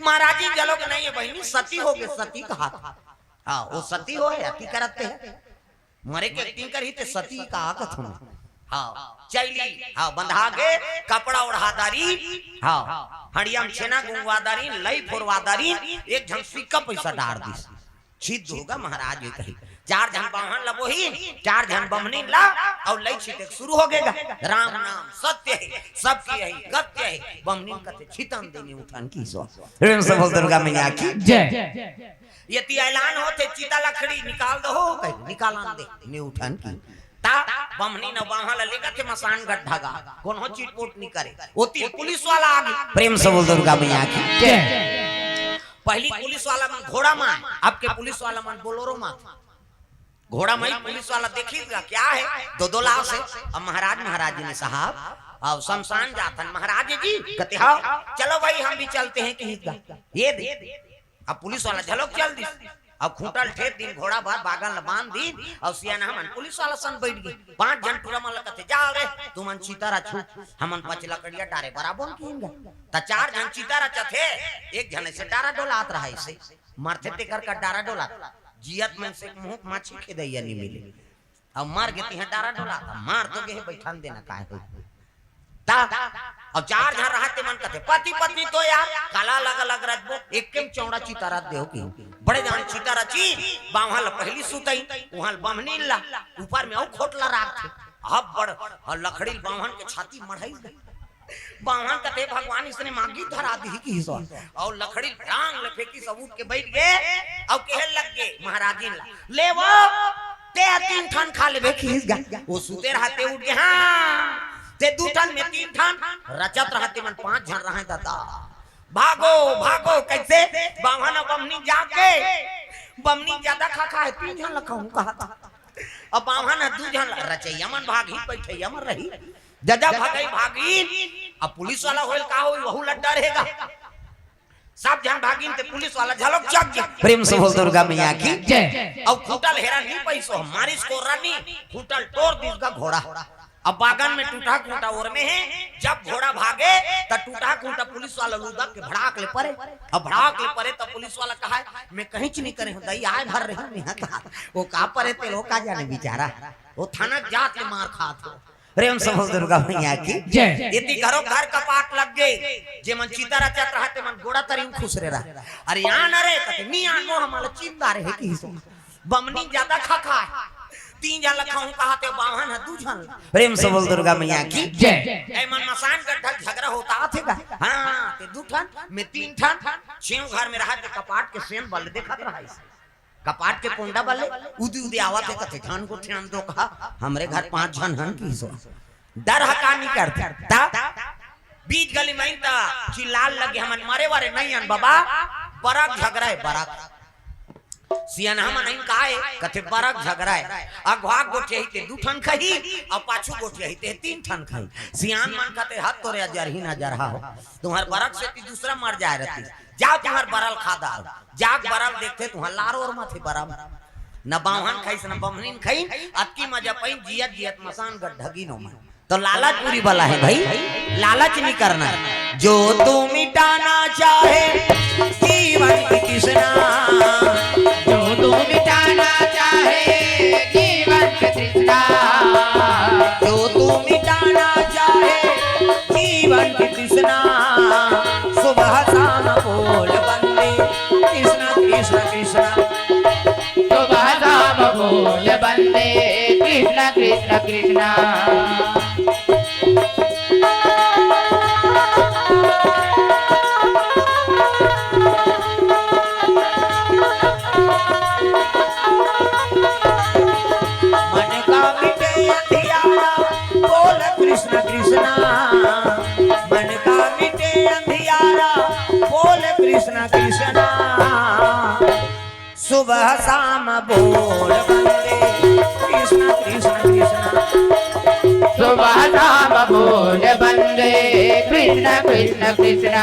महाराजिन घलोक नहीं हे बहिनी, सती होगे, सती कहात।" हाँ, वो सती होय, अति करत हे। मरे के acting करही ते सती का कथन। हाँ, चइली, हाँ, बंधा गे, कपड़ा ओढ़ा डारिन, हाँ, हड़िया म छेना गुंगवा डारिन, लई फोरवा डारिन, एक झन सिक्का पइसा डार दिस। छिद्ध होगा महाराज ये कही। चार झन बाम्हन ल बोही, चार झन बम्हनिन ला, अउ लई छिते शुरू हो गेगा। राम नाम सत्य हे, सबके यही गत्य हे। बम्हनिन कथे छितन दे निउठन किहिस। प्रेम से बोल दुर्गा मैया की जय। यदि ऐलान होथे चिता लकड़ी निकाल दो, कहि निकालन दे निउठन किहिस। त बम्हनिन बाम्हन ल लेगथे मसान गड्ढा गा, कोनो चिटपुट नइ करे। ओती पुलिस वाला आगे। प्रेम से बोल दुर्गा मैया की जय। पहिली पुलिस वाला मन घोड़ा म, अब के पुलिस वाला मन बोलेरो म। घोड़ा म ही पुलिस वाला देखिस गा, क्या है? दो दो लाश है। अब महाराज, महाराज जी ने, साहब, अब शमशान जाथन। महाराज जी, कथे, हाँ, चलो भाई, हम भी चलते हैं, किहिस गा। ये दे। अब पुलिस वाला झलोक चल दिस। अब खूंटा ल ठेक दिन, घोड़ा भर बागन ल बांध दिन, अउ सियान हमन पुलिस वाला सन बइठ गे। पांच झन टूरा मन ल कथे, जाव रे, तुमन चिता रचहू, हमन पच लकड़िया डारे बर आबोन किहिन गा। त चार झन चिता रचथे, एक झन अइसे डारा डोलात रहय, अइसे मरथे तेकर का डारा डोलात। जियत मन से मुंह माछी खेदइया नइ मिले। अब मर गे तिहां डारा डोलात, मर तो गे हे, बइठन दे न, काय होही। त अब चार झन रहय ते मन कथे, पति पत्नी तो यार काला अलग अलग रचबो, एके म चौड़ा चिता रच देहू किहिन। बड़े जान चिता रचिस, बाम्हन ल पहिली सुतइस, उहां ल बम्हनिन ला, ऊपर म अउ खोटला राखथे। अब बड़, अउ लकड़ी ल बाम्हन के छाती म मढ़ाइस। बाम्हन कथे, भगवान इसने मांगी धरा दिही किहिस। अउ लकड़ी ल टांग ले फेंकिस, सब उठ के बइठ गे, अउ कहे लग गे महाराजिन ला, ले वो, ते तीन ठन खा लेबे किहिस गा। ओ सुते रहय ते उठ गे, हाँ, ते दू ठन, में तीन ठन, रचत रहय ते मन पांच झन रहय ददा। भागो, भागो, कइसे? बाम्हन अउ बम्हनिन जाग गे, बम्हनिन जादा खा खा हे, तीन झन ल खाहूं कहत। अब बाम्हन ह दू झन ल, रचइया मन भागही, बइठइया मन रही। जदा भगई भागिन, अब पुलिस वाला होय ल का होही, वहू ल डर हे गा। सब झन भागिन ते पुलिस वाला झलोक चघ गे। प्रेम से बोल दुर्गा मैया की जय। अउ खूंटा ल हेरा नइ पाइस, मारिस कोर्रा नइ, खूंटा ल टोर दिस गा घोड़ा। अब बागन म टूटहा खूंटा ओर म हे, जब घोड़ा भागे त टूटहा खूंटा पुलिस वाला ल उदक के भड़ाक ले परे। अब भड़ाक ले परे त पुलिस वाला कहय, में कहींच नइ करे हंव दई, आय भर रहेंव में हा कहा। ओ का परे ते ल ओ का जाने बिचारा, ओ थाना के जात ले मार खात हे। प्रेम से बोल दुर्गा मैया की जय। एती घरो घर कपाट लग गे, जेमन चिता रचत रहय तेमन गोड़ा तरी म खुसरे रहय। अरे आन रे, कथे नइ आन, वो हमला चिता रहे किहिस। बम्हनिन जादा खा खा हे, तीन झन ल खाहूं कहत हे, बाम्हन ह दू झन ल। प्रेम से बोल दुर्गा मैया की जय। एमन मसान गड्ढा झगरा होत आथे गा, हाँ, ते दू ठन, में तीन ठन, छेव घर म रहय ते कपाट के सेन बले देखत रहय। कपाट के कोंडा बले उदी उदी आवत हे, कथे झन गोठियान दो कहा, हमरे घर पांच झन हन किहिस। डर ह का नइ करथे। त बीच गली म आइन त चिल्लाय लगे, हमन मरे वरे नइ अन बबा, बरक झगरा हे बरक। सियान हमन आइन काय, कथे बरक झगरा हे। अघवा गोठियाही ते दू ठन खाही, अउ पाछू गोठियाही ते तीन ठन खाही। सियान मन कथे हत तोरे अजरही न अजरहा हो, तुम्हर बरक सेती दूसरा मर जाय रहतिस। जाव तुम्हर बरल खा डारव। जाके बरल देखथे, तुहां लार ओरमाथे बरम। न बाम्हन खाइस, न बम्हनिन खाइन, अतकी मजा पाइन, जियत जियत मसान गड्ढा गिन ओमन। त लालच बुरी बला हे भई, लालच नइ करना हे। जो तू मिटाना चाहे जीवन की तृष्णा, जो तू मिटाना चाहे जीवन की तृष्णा, जो तू मिटाना चाहे जीवन की तृष्णा, सुबह शाम बोल बंदे कृष्णा कृष्णा कृष्णा। सुबह शाम बोल बंदे कृष्णा कृष्णा कृष्णा। मन का मिटे अंधियारा, बोल कृष्ण कृष्ण। मन का मिटे अंधियारा, बोल कृष्ण कृष्ण। सुबह शाम बोल बंदे कृष्ण कृष्ण कृष्ण। सुबह शाम बोल बंदे कृष्ण कृष्ण कृष्ण।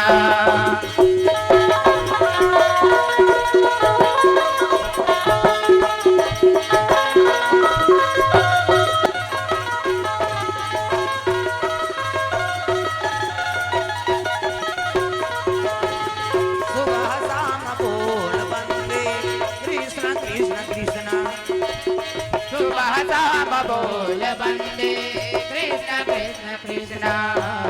सुबह शाम बोल बंदे कृष्ण कृष्ण कृष्ण। सुबह शाम बोल बंदे कृष्ण कृष्ण कृष्ण।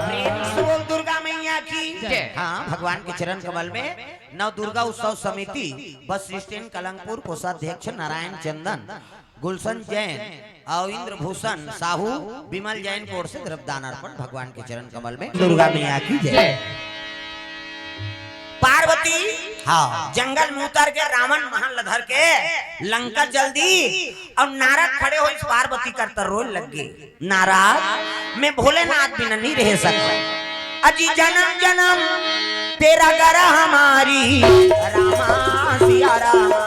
प्रेम से बोल दुर्गा मैया की जय। हाँ, भगवान के चरण कमल में नव दुर्गा उत्सव समिति बस स्टैंड कलंगपुर, कोषाध्यक्ष नारायण चंदन, गुलशन जैन और इंद्रभूषण साहू, विमल जैन की ओर से द्रव्यदान अर्पण भगवान के चरण कमल में। दुर्गा मैया की जय। जय। पार्वती हाँ। जंगल में उतर के रावण महल धर के लंका जल दी और नारद खड़े होइस पार्वती कर तर रोए लग गे। नारद, मैं भोलेनाथ बिना नहीं रह सकता। अजी जन्म जन्म तेरा गरह मारी, रामा सिया रामा।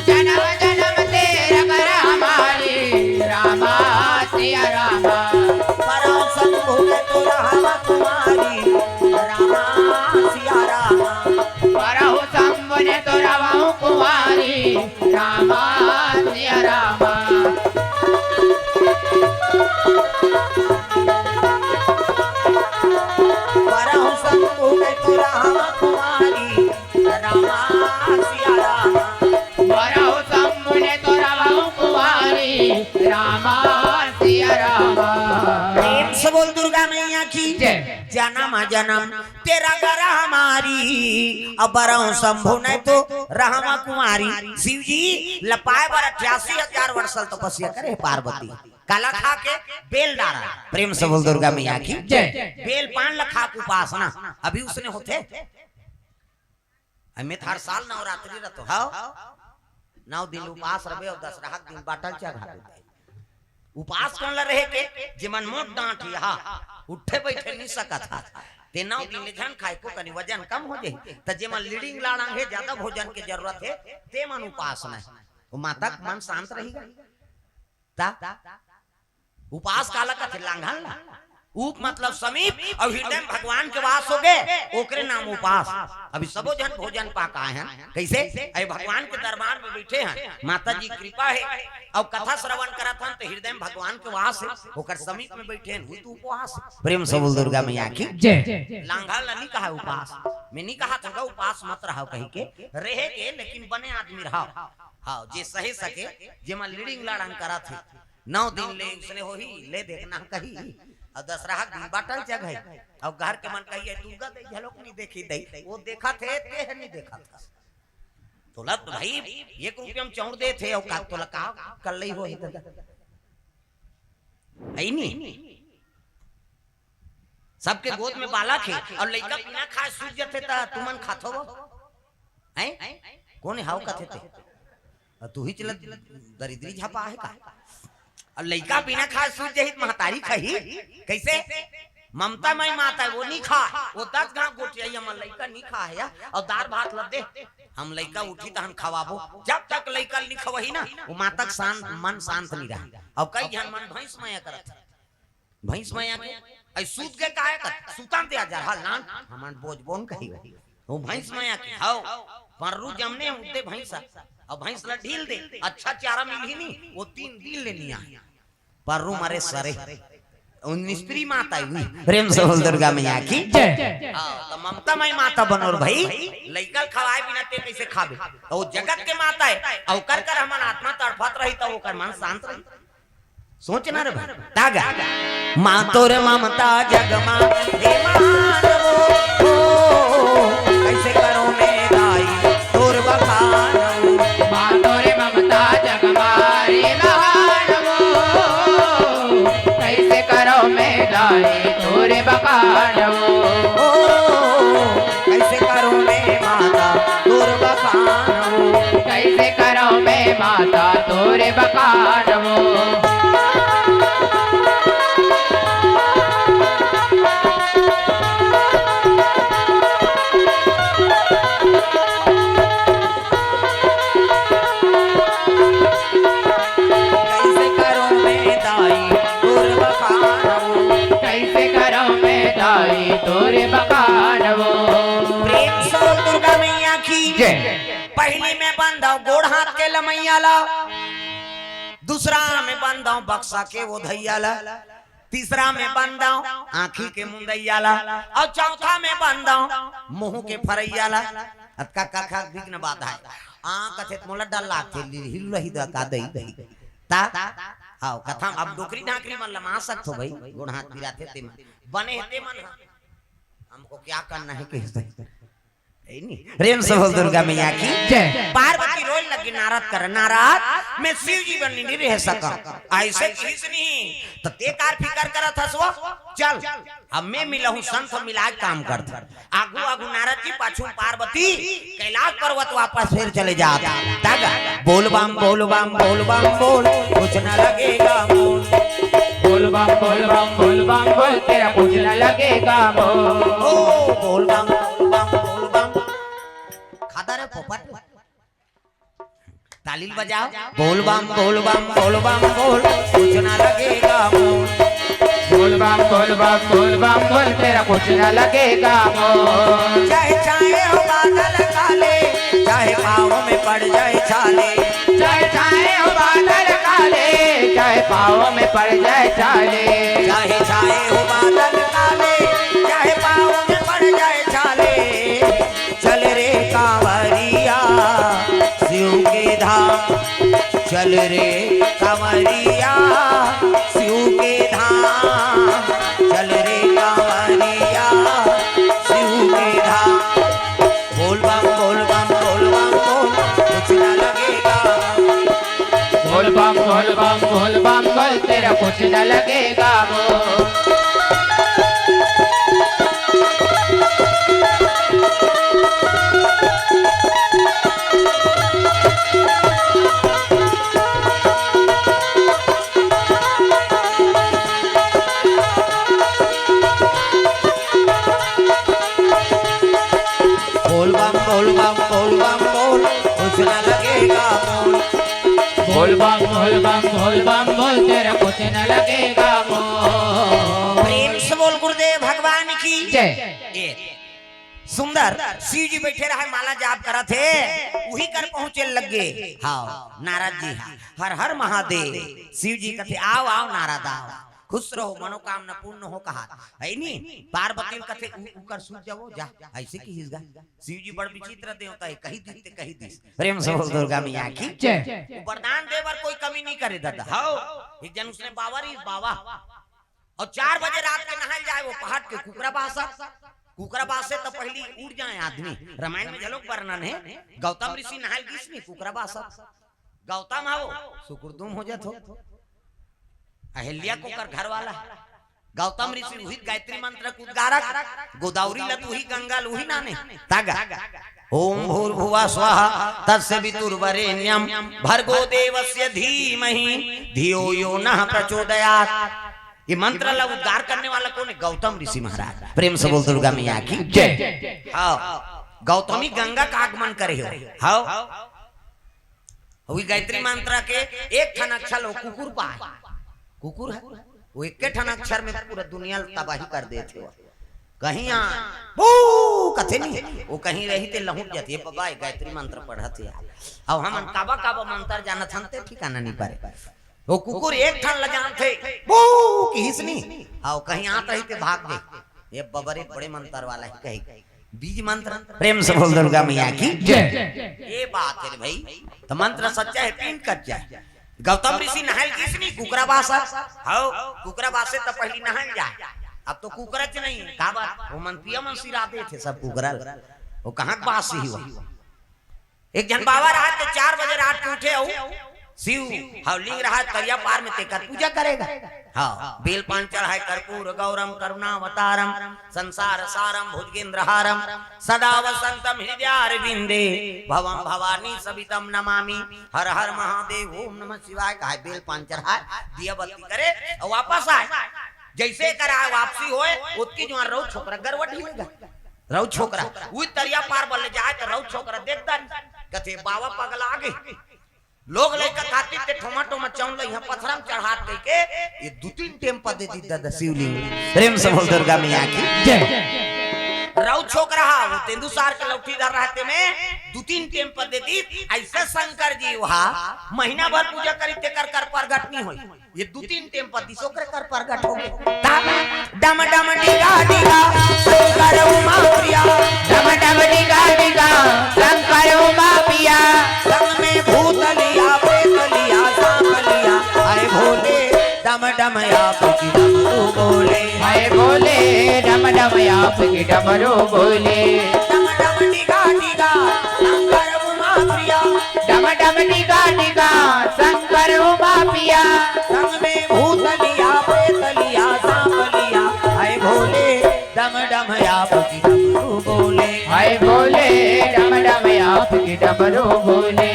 जन्म जन्म तेरा गरह मारी, रामा सिया रामा। परम शंभु ने तो रहवा कुमारी, रामा सिया रामा। परहु शंभु ने तो रहवा कुमारी, रामा सिया रामा। परहु शंभु ने तो रहवा कुमारी, रामा सिया रामा। परहु शंभु ने तो रहवा कुमारी, रामा सिया रामा। प्रेम से बोल दुर्गा मैया की जय। जन्म जन्म तेरा गरह मारी, अब बरहु शंभु ने तो रहवा कुमारी। शिव जी ल पाए बर अट्ठासी हजार वर्ष ल तपस्या करे हे पार्वती। काला खा के? बेल डारा। प्रेम से बोल दुर्गा मैया की जय। बेल पान ल खा के उपासना अभी उसने होथे। अमित हर साल नवरात्रि रतो हव, नौ दिन उपास रबे और दसरहा के दिन बाटल चघा देबे। उपास कोन ल रहे के? जेमन मोट डांट या, उठे बैठे नहीं सकत हा, ते नौ दिन ले झन खाए को कनी वजन कम हो जाही। त जेमन लीडिंग लाड़ांग हे, ज्यादा भोजन के जरूरत हे, ते मन उपास न। वो माता के मन शांत रही गा। ता उपास काला कथे? लांघन ला। उप मतलब समीप, और हृदय में भगवान के वास हो गए, ओकरे नाम उपास। अभी सबो झन भोजन पा के आए हैं। कैसे? अरे भगवान के दरबार में बैठे हैं, माता जी कृपा है, और कथा श्रवण करत हन तो हृदय में भगवान के वास है, ओकर समीप में बैठे हैं, वही तो उपवास है। प्रेम से बोल दुर्गा मैया की जय। लांघन ला नहीं कहा उपास, मैं नहीं कहा था उपास मत रहा कही के, रहे के लेकिन बने आदमी रहा। हाँ, जे सहे सके, जेमा लीडिंग लाड़ांग करत हे, नौ दिन ले उसने होही, ले देखना कही। और दसरहा के दिन बाटल चघई। और घर के मन कही, "ए दुर्गा दई झलोक नहीं देखी दई।" वो देखत हे, ते ह नहीं देखत हस। तोला तो भाई, एक रुपया में चाउर देत हे, और का तोला का कल्लई होही त? है नहीं। सबके गोद में बालक हे, और लइका बिना खाए सूत जथे, त तुमन खाथो वो? हैं? कोन हाव कथे ते? अ, तू ही चला दरिद्री झपा है का? अउ लइका बिना खाए सूत जही त महतारी खाही? कैसे? ममता मई माता है, वो नहीं खाए, वो दस घाव गोठियाही, हमर लइका नहीं खाए या, अउ दार भात ल दे, हम लइका उठी त हम खवाबो। जब तक लइका नहीं खवही ना, वो माता के शांत, मन शांत नहीं रहा। अउ कई झन मन भैंस मया करत है। भैंस मया के, "ऐ सूत के काहे कर? सूतन दे आजा, हा लान, हमन बोझबोन कही हो। वो भैंस मया के, हव, पररू जमने उते भैंस, अब भैंस ला ढील दे, अच्छा चारा मिलही नी, वो तीन दिन ले नहीं आए। पररू मरे सरे।" वो स्त्री माता है हुई। प्रेम से बोल दुर्गा मैया की जय। हाँ, तो ममता मई माता बनोर भाई, लइका ल खवाए बिना ते कैसे खाबे? तो वो जगत के माता है, अउ कर कर हमन आत्मा तड़फत रही, तो ओकर मन शांत रही। सोच ना रे भाई, तागा। माँ तोर ममता जग मा हे मानवो, ओ, कैसे करो मैं दाई तोर बखान हो। माँ तोर ममता जग मा हे मानवो, कैसे करो मैं दाई तोर बखान हो। ओ, कैसे करो मैं माता तोर बखान हो। कैसे करो मैं माता तोर बखान हो। कैसे करो मैं दाई तोर बखान हो। कैसे करो मैं दाई तोर बखान हो। प्रेम से बोल दुर्गा मैया की जय। पहली में बंधव गोड़ हाथ के लमैया ला, दूसरा में बंधव बक्सा के वो धैया ला, तीसरा में बंधव आँखी के मुंदैया ला, अउ चौथा में बंधव मुंह के फरैया ला। अतका कखा विघ्न बाधा है। आ कथे त मोला डर लागथे, हिल रही दा का दई दई। ता, हाव, कथा अब डोकरी ढाकरी मन लमा सकथो भाई, गोड़ हाथ पिराथे ते मन। बने हे ते मन ह। हमको क्या करना है, किस है नी? प्रेम से बोल दुर्गा मैया की जय। पार्वती रोए लगी, नारद कर, नारद, मैं शिव जी बनी नहीं रह सका। ऐसे किस नहीं, तो ते कार फिकर करत हस वो? चल, अब मैं मिला हूँ संत, मिलाए काम करत। आगू आगू नारद जी, पाछू पार्वती। कैलाश पर्वत वापस फिर चले जात। तग बोल बम, बोल बम, बोल बम, बोल, कुछ न लगेगा मोल। बोल बम, बोल बम, बोल बम, बोल, तेरा कुछ न लगेगा मोल। ओ, बोल बम, बोल बम, बोल बम। खाता रे पोपट। ताली बजाओ। बोल बम, बोल बम, बोल बम, बोल, कुछ ना लगेगा मोल। बोल बम, बोल बम, बोल बम, बोल, तेरा कुछ ना लगेगा मोल। चाहे छाए हो बादल काले, चाहे पाँव में पड़ जाए छाले। चाहे छाए हो बादल काले, चाहे पाँव में पड़ जाए छाले। चाहे छाए हो बादल काले, चाहे पाँव में पड़ जाए छाले। चल रे कांवरिया शिव के धाम, चल रे कांवरिया शिव के धाम, चल रे कांवरिया शिव के धाम। बोल बम, बोल बम, बोल बम, बोल, कुछ ना लगेगा। बोल बम, बोल बम, बोल बम, बोल, तेरा कुछ ना लगेगा मोल। बोल बम, बोल बम, बोल बम, बोल, कुछ ना लगेगा मोल। बोल बम, बोल बम, बोल बम, बोल, तेरा कुछ ना लगेगा मोल। प्रेम से बोल गुरुदेव भगवान की जय। ए, सुंदर शिव जी बैठे रहे, माला जाप करत हे, उही कर पहुंचे लग गे। हाँ, नारद जी, हाँ, हर हर महादेव। शिव जी कथे, "आओ, आओ नारद, आओ, खुश रहो, मनोकामना पूर्ण हो," कहा है नी। पार्वती ल कथे, "उ-, उकर सूत जाओ, जा।" ऐसे किहिस गा। शिव जी बड़ विचित्र देवता हे, कहि दिस ते कहि दिस। प्रेम से बोल दुर्गा मैया की जय। वो वरदान दे बर कोई कमी नहीं करे दादा। हव, एक जन उसने बाबा री बाबा, अउ चार बजे रात के नहाय जाय, वो पहाट के कुकरा बासा, कुकरा बासे त पहिली उठ जाय आदमी। रामायण में घलोक वर्णन हे, गौतम ऋषि नहाय गिस नी कुकरा बासा। गौतम हव, सुकुरदुम हो जात हो। अहिल्या कोकर घर वाला। गौतम ऋषि उही गायत्री मंत्र के उद्गारक, गोदावरी ल त उही, गंगा ल उही नाने। तागा। ओम भूर्भुवः स्वः तत्सवितुर्वरेण्यं भर्गो देवस्य धीमहि धियो यो नः प्रचोदयात्। ये मंत्र ला उद्गार करने वाला कौन है? गौतम ऋषि महाराज। प्रेम से बोल दुर्गा मैया की जय। हाँ, गौतमी गंगा का आगमन करे हो। हाँ, वही गायत्री मंत्र के एक ठन अक्षर हो कुकुर पाए। कुकुर है, वो एक ठन अक्षर में पूरा दुनिया तबाही कर देथे। कहीं आ, बू कथे नहीं, वो कहीं रही ते लहुट जाती है। बाबा, ये गायत्री मंत्र पढ़त है। अब हमन काबा काबा मंत्र जानत हन ते ठिकाना नहीं पारे। वो कुकुर एक ठन ल जानथे, बू किहिस नहीं। हाँ, कहीं आत रही ते भाग दे। ये बबरे बड़े मंत्र वाला ही कहे। बीज मंत्र। प्रेम से बोल दुर्गा मैया की जय। ये बात है रे भाई, तो मंत्र सच्चा है, पिंड कच्चा है। गौतम ऋषि नहाय ल गिस नी कुकरा बासा। हव, कुकरा बासे त पहिली नहाय ल जाय। अब तो कुकरच नहीं, काबर? वो मन पिया मन सिरा देथे सब कुकरा ल। वो कहाँ के बासी हुआ? एक झन बाबा रहत ते चार बजे रात के उठे अउ शिव हव लिंग रहत तरिया पार में तेकर पूजा करे गा। हाँ, बेल पान चढ़ाय, कर्पूर गौरम करुणावतारम संसार सारम भुजगेंद्र हारम सदा वसंतम हृदयारविंदे भवम भवानी सवितम नमामि। हर हर महादेव, ओम नमः शिवाय कहाय, बेल पान चढ़ाय, दिया बत्ती करे अउ वापस आय। जैसे करा वापसी होय, ओतकी जुवार रउत छोकरा गरवा ढीले गा। रउत छोकरा, उही तरिया पार बले जाय त रउत छोकरा देख डारिस। कथे, "बाबा पगला गे।" लोग लइका खातिर ते ठोमा ठोमा चौंद ल इहाँ पथरा म चढ़ात कहिके, ये दू तीन टेम प दे दिस दादा शिवलिंग। प्रेम से बोल दुर्गा मैया की जय। रउत छोकरा हा, वो तेंदू सार के लौठी धर रहते में दू तीन टेम प दे दिस। ऐसे शंकर जी वहा महीना भर पूजा करी, तेकर कर प्रगट नहीं होय। ये दू तीन टेम प दिस ओकरे कर प्रगट हो गे। ता डम डम डिगा डिगा शंकर उमा प्रिया। डम डम डिगा डिगा शंकर उमा प्रिया। संग में भूत लिया, प्रेत लिया, सांप लिया। हाय भोले, डम डम आप की डमरू बोले। हाय भोले, डम डम आप की डम डमरू बोले। डम डम डिगा डिगा शंकर उमा प्रिया। डम डम डिगा डिगा शंकर उमा प्रिया। संग में भूतलिया प्रेतलिया सांपलिया। हाय भोले डम डम आपकी डमरू बोले। हाय भोले डम डम आपकी डमरू बोले।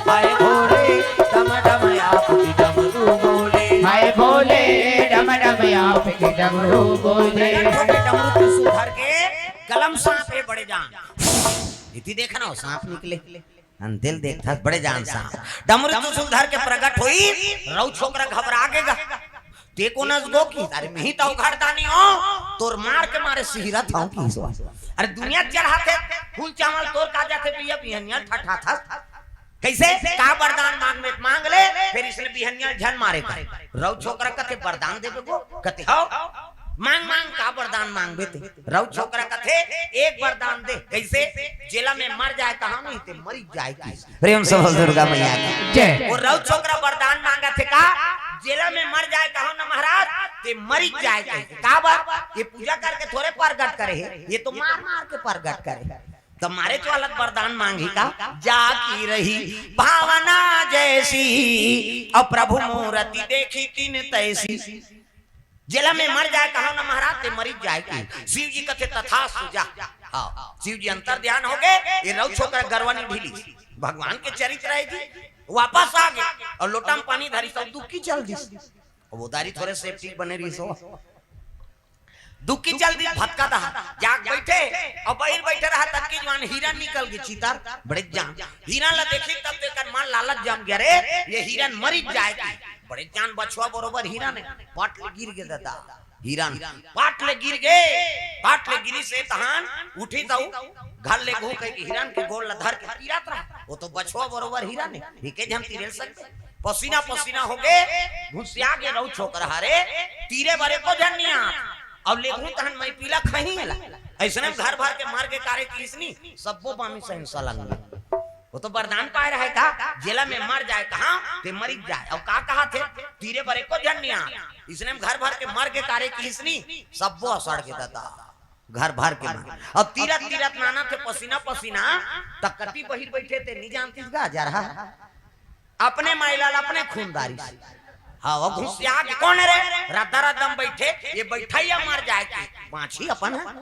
हाय भोले डम डम आपकी डमरू बोले। हाय भोले डम डम आपकी डमरू बोले। प्रगट होके डमरू त्रिशूल धर के गला म सांप हे बड़े जान। इति देखना हो सांप निकले। अंतेल देखथस बड़े जान सांप। डमरू त्रिशूल धर के प्रगट होई, रऊ छोकरा घबरा गे गा। ते कोन अस गो कि, अरे मिही त उघरदानी हो, तोर मार के मारे सिहरत हंव कि। अरे दुनिया चढ़ाथे फूल चावल, तोर का जाथे भइया बिहनिया ठठाथस। कइसे? का बरदान मांगबे त मांग ले, फेर इसने बिहनिया झन मारे का। रऊ छोकरा कथे बरदान देबे गो, कथे हव। मांग मांग का बरदान मांगबे ते। रऊ छोकरा कथे एक बरदान दे। कइसे? जेला में मर जाय कहां नहीं ते मरिच जाय कि। प्रेम से बोल दुर्गा मैया की। जय। वो रऊ छोकरा बरदान मांगथे का, जेला में मर जाय कहां ना महाराज, ते मरिच जाय कहिके। काबर? ये पूजा करके थोरे परगट करे हे, ये तो मार मार के परगट करे हे। त मारेच वाला बरदान मांगही का, जा की रही भावना जैसी, अब प्रभु मूरति देखी तिन तैसी। जेला में मर जाय कहां ना महाराज, ते मरिच जाय कि। शिव जी कथे तथास्तु जा। हां, शिव जी अंतर ध्यान हो गे, ये रऊ छोकरा गरवा नी ढीलिस। भगवान के चरित्र हे जी, वापस आ गे अउ लोटा म पानी धरिस अउ दुक्की चल दिस। अब वो दारी थोरे सेफ्टी बने रहिस हो। दुक्की चल दिस, भतका दहा जाग बइठे, अउ बहिर बइठे रहा तब कि जुवान हिरन निकल गे चितर, बड़े जान। हिरन ला देखिस तब तो एकर मन लालच जम गे, अरे ये हिरन मरिच जाय कि। बड़े जान बछवा बरोबर हिरन हे, पट ले गिर गे ददा। हिरन पट ले गिर गे, पट ले गिरिस हे तहान उठिस अउ घर लेगहूं कहिके हिरन के गोड़ ला धर के तीरत रहा। वो तो बछवा बरोबर हिरन हे, एके झन तीरे ल सकथे। पसीना पसीना हो गे, घुसिया गे रऊ छोकरा हरे, तीरे बर एको झन नी आत। अउ लेगहूं तहन मैं पीला खही एला। अइसने में घर भर के मर गे कारे किसनी, सब्बो बामी सहिंसा लंग गे। वो तो बरदान पाय रहे का, जेला में मर जाय कहां, ते मरिच जाय। अउ का कहाथे, तीरे बर एको झन नी आत। इसने में घर भर के मर गे कारे किसनी, सब्बो ह सड़ गे ददा। घर भर के मर। अउ तीरत तीरत नाना थे पसीना पसीना, त कति बहिर बइठे ते नी जानतिस गा, जरहा। अपने माईलाल अपने खून दारिस। हां, वो घुसिया गे, कोन रे? रद्दा रद्दा म बइठे, ये बइठइया मर जाय कि, बांचही अपन ह।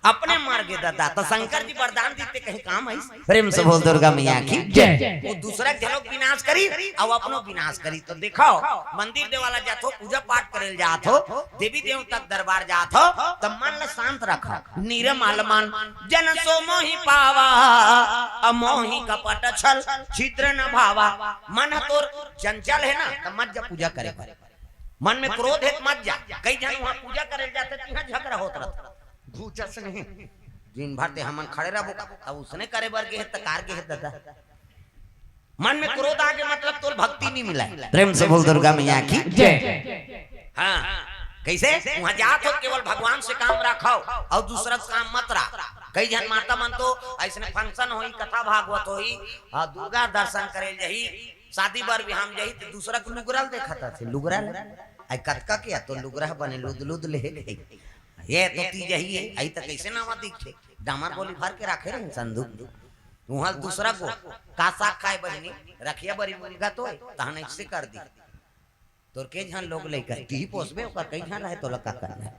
अपने मर गे ददा, त शंकर जी बरदान दिस ते कहीं काम आइस। प्रेम से बोल दुर्गा मैया की जय। वो दूसरा के घलो विनाश करिस, अउ अपनो विनाश करिस। त देखव, मंदिर देवाला जाथव, पूजा पाठ करे ल जाथव, देवी देवता के दरबार जाथव, त मन ल शांत रखव। निर्मल मन जन सो मोहि पावा, अमोहि कपट छल छिद्र न भावा। मन ह तोर चंचल हे ना, त मत जा पूजा करे बर। मन में क्रोध हे त मत जा। कई झन उहां पूजा करे ल जाथे, तिहां झगड़ा होत रहिथे। घूचस नहीं। दिन भर ते हमन खड़े रहबो, अब उसने करे बर गे हे त कार गे हे ददा। मन में क्रोध आ गे मतलब तोल भक्ति नी मिलय। प्रेम से बोल दुर्गा मैया की जय। हां, कइसे? उहां जात हो केवल भगवान से काम रखव अउ दूसरा से काम मत रख। कई झन माता मन तो अइसने function होही, कथा भागवत होही, हां, दुर्गा दर्शन करे ल जाही, शादी बर बिहाव म जाही, त दूसरा के लुगरा ल देखत हे, लुगरा ल। अई कतका के तो लुगरा बने लुद लुद ले हे। ये तो तीज ही हे, अई त कइसे नवा दिखथे? डामर गोली भर के राखे रहे संदूक। उहां दूसरा को का साग खाय बहिनी, रखिया बरी मुनगा तो हे, तहन अइसे कर दी। तोर के झन लोग लइका, तिही पोसबे, ओकर कई झन रहे, तोला का करना हे?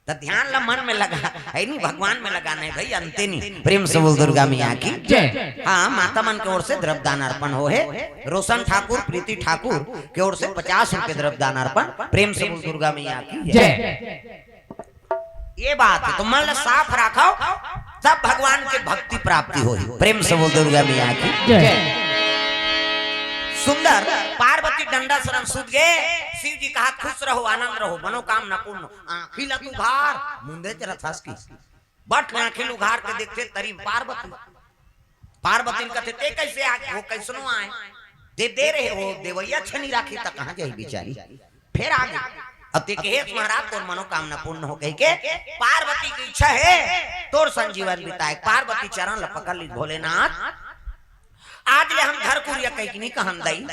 त ध्यान ला मन में लगा, हे नी, भगवान में लगाना हे भई, अंते नी। प्रेम से बोल दुर्गा मैया की जय। हां, माता मन के ओर से द्रव्य दान अर्पण होहे। रोशन ठाकुर, प्रीति ठाकुर के ओर से पचास रुपए द्रव्य दान अर्पण। प्रेम से बोल दुर्गा मैया की जय। ये बात हे, त मन ला साफ राखव, तब भगवान के भक्ति प्राप्ति होही। प्रेम से बोल दुर्गा मैया की जय। सुंदर पार्वती डंडा सरन सुत गे, शिव जी कहा, "खुश रहो, आनंद रहो, मनोकामना पूर्ण।" आंखी ला तू उघार, मुंदे तेरा थस की। बट आंखी ला उघार के देखथे तरी म पार्वती। पार्वती कथे, "ते कइसे आ गे? वो कइसनो आय? ते दे रहे हो, देवइया छनी राखी त कहां जाही बिचारी?" फेर आ गे। अब ते कहे महाराज तोर मनोकामना पूर्ण हो कहिके, पार्वती के इच्छा हे तोर संग जीवन बिताए। पार्वती चरण ल पकड़ ली भोलेनाथ, आज ले हम घर कुरिया कहिके नहीं कहन दई,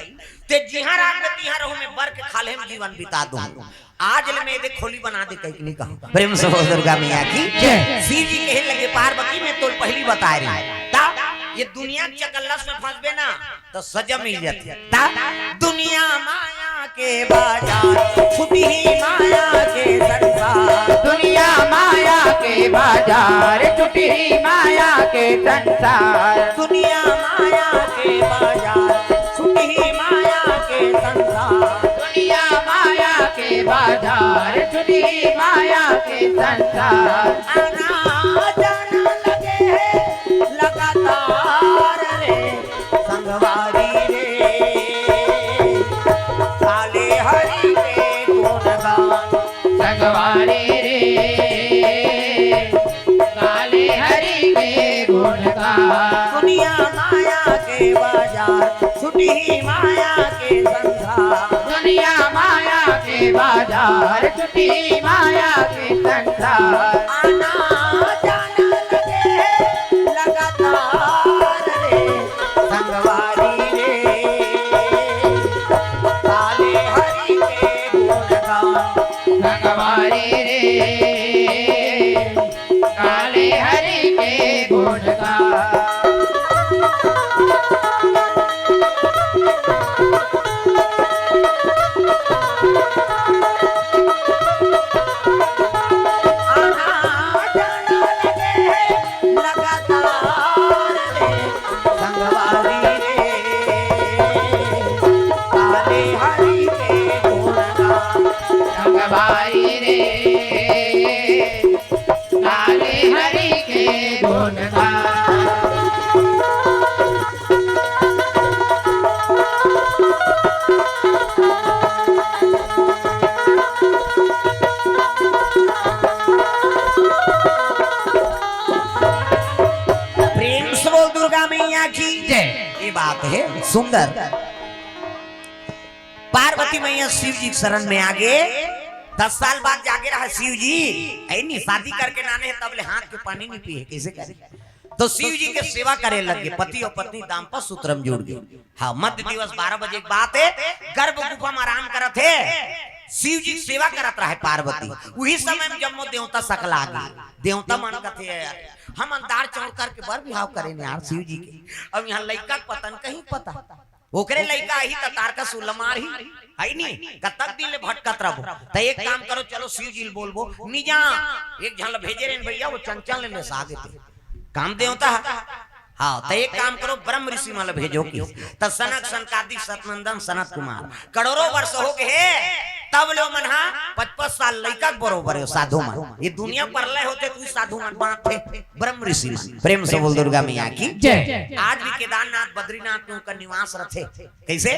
ते जिहां रात में तिहां रहूं मैं बर के खाल्हे में जीवन बिता दूं। आज ले मैं दे खोली बना दे कहिके नहीं कहूं। प्रेम से बोल दुर्गा मैया की जय। शिव जी कहे लगे पार्वती मैं तोर पहली बताए रही ता, ये दुनिया के चकल्लस में फंसबे ना तो सजा मिल जाती। ता दुनिया माया के बाजार, छुटी माया के संसार। दुनिया माया के बाजार, छुटी माया के संसार। दुनिया माया के बाजार, छुटी माया के संसार। दुनिया माया के बाजार, छुटी माया के संसार। आना जाना लगे है लगातार रे, संगवारी रे, काले हरि के गुणगान। संगवारी रे, काले हरि के गुणगान। दुनिया माया के बाजार, छुटी माया के संसार। दुनिया माया के बाजार, छुटी माया के संसार। आना जाना लगे है लगातार रे, संगवारी रे, काले हरि के गुणगान। संगवारी रे, काले हरि के गुणगान। आना जाना लगे है लगातार रे, संगवारी रे, काले हरि के गुणगान। संगवारी रे, काले हरि के गुणगान। प्रेम से बोल दुर्गा मैया की जय। ये बात है सुंदर। पार्वती मैया शिव जी के शरण में आगे, दस साल बाद जागे रहा शिव जी। ऐ नी, शादी करके नाने है, तब ले हाथ के पानी नहीं पिए, कैसे करे? तो शिव जी के सेवा करे लग गए, पति और पत्नी दाम्पत्य सूत्र में जुड़ गए। हाँ, मध्य दिवस बारह बजे की बात है, गर्भ गुफा में आराम करत है, शिव जी की सेवा करत रहे पार्वती। वही समय में जम्मो देवता सकला आ गए। देवता मन कथे, "यार, हम दार चौर करके बर बिहाव करे ने यार शिव जी के, अब यहाँ लइका के पता न कहीं पता, ओकरे लइका आही त तारका सुलमार ही, है नी, कतक दिन ले भटकत रहबो।" त एक काम करो, चलो शिव जी ल बोलबो, निजा एक झन ल भेजे रेन भैया, वो चंचल ले, ले सागे ते काम देवता है। हाँ, त एक काम करो, ब्रह्म ऋषि मन ल भेजो कि। त सनक सनकादिक सतनंदन सनत कुमार करोड़ों वर्ष हो गए हे, तब ले मन हा पचपन साल लइका के बरोबर हे साधु मन। ये दुनिया परलय होथे त साधु मन बांचथे, ब्रह्म ऋषि मन। प्रेम से बोल दुर्गा मैया की जय। आज भी केदारनाथ बद्रीनाथ में उनका निवास रथे। कैसे?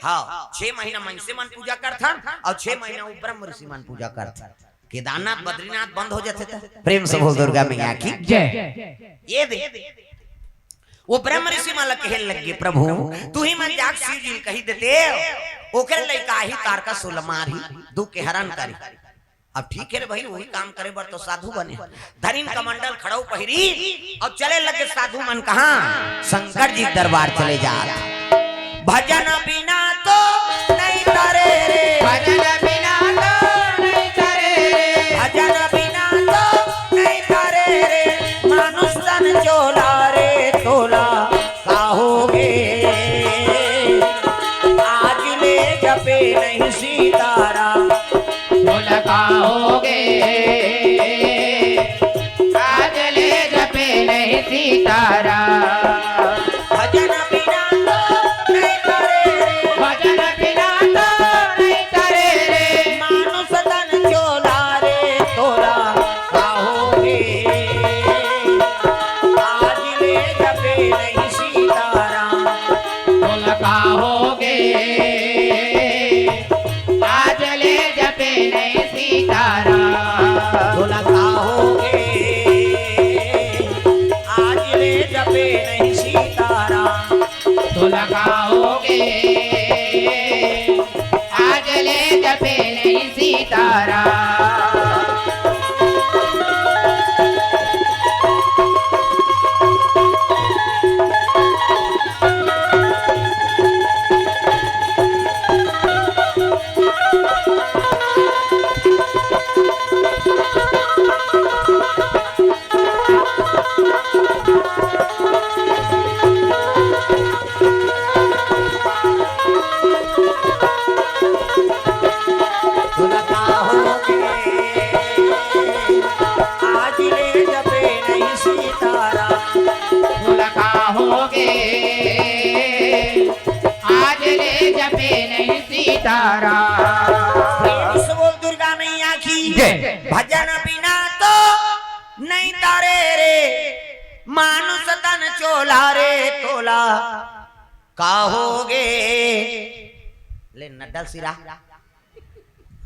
हाँ, छह महीना मनसे मन पूजा करथन और छह महीना वो ब्रह्म ऋषि मन पूजा करथन। केदारनाथ बद्रीनाथ बंद हो जाथे त प्रेम से बोल दुर्गा मैया की जय। ये दे, वो ब्रह्म ऋषि मन ल कहे लग गे, "प्रभु, तुही मन जाके शिव जी ल कहि देते, ओकर लइका आही तारका सुलमार ही, दुख के हरण करी।" अब ठीक है रे भाई, वही काम करे बर तो साधु बने। धरिन कमंडल खड़ाऊ पहिरी और चले लगे साधु मन कहाँ, शंकर जी के दरबार चले जात। भजन बिना तो नहीं तरे रे। भजन बिना तो नहीं तरे रे। भजन बिना तो नहीं तरे रे। मानुष तन चोला रे तोला का होगे। आज ले जपे नहीं सीताराम। तोला का होगे। आज ले जपे नहीं सीताराम। भजन बिना तो नहीं तरे रे। भजन बिना तो नहीं तरे रे। मानुष तन चोला रे तोला का होगे। आज ले जपे नहीं सीताराम। तोला का होगे। आज ले जपे नहीं सीताराम। तोला का होगे। आज ले जपे नहीं सीताराम। तोला का होगे। आज ले जपे नहीं सीताराम। तारा। प्रेम से बोल दुर्गा मैया की जय। भजन बिना तो नहीं तारे रे, मानुष तन चोला रे तोला का होगे। ले नड्डा सिरा,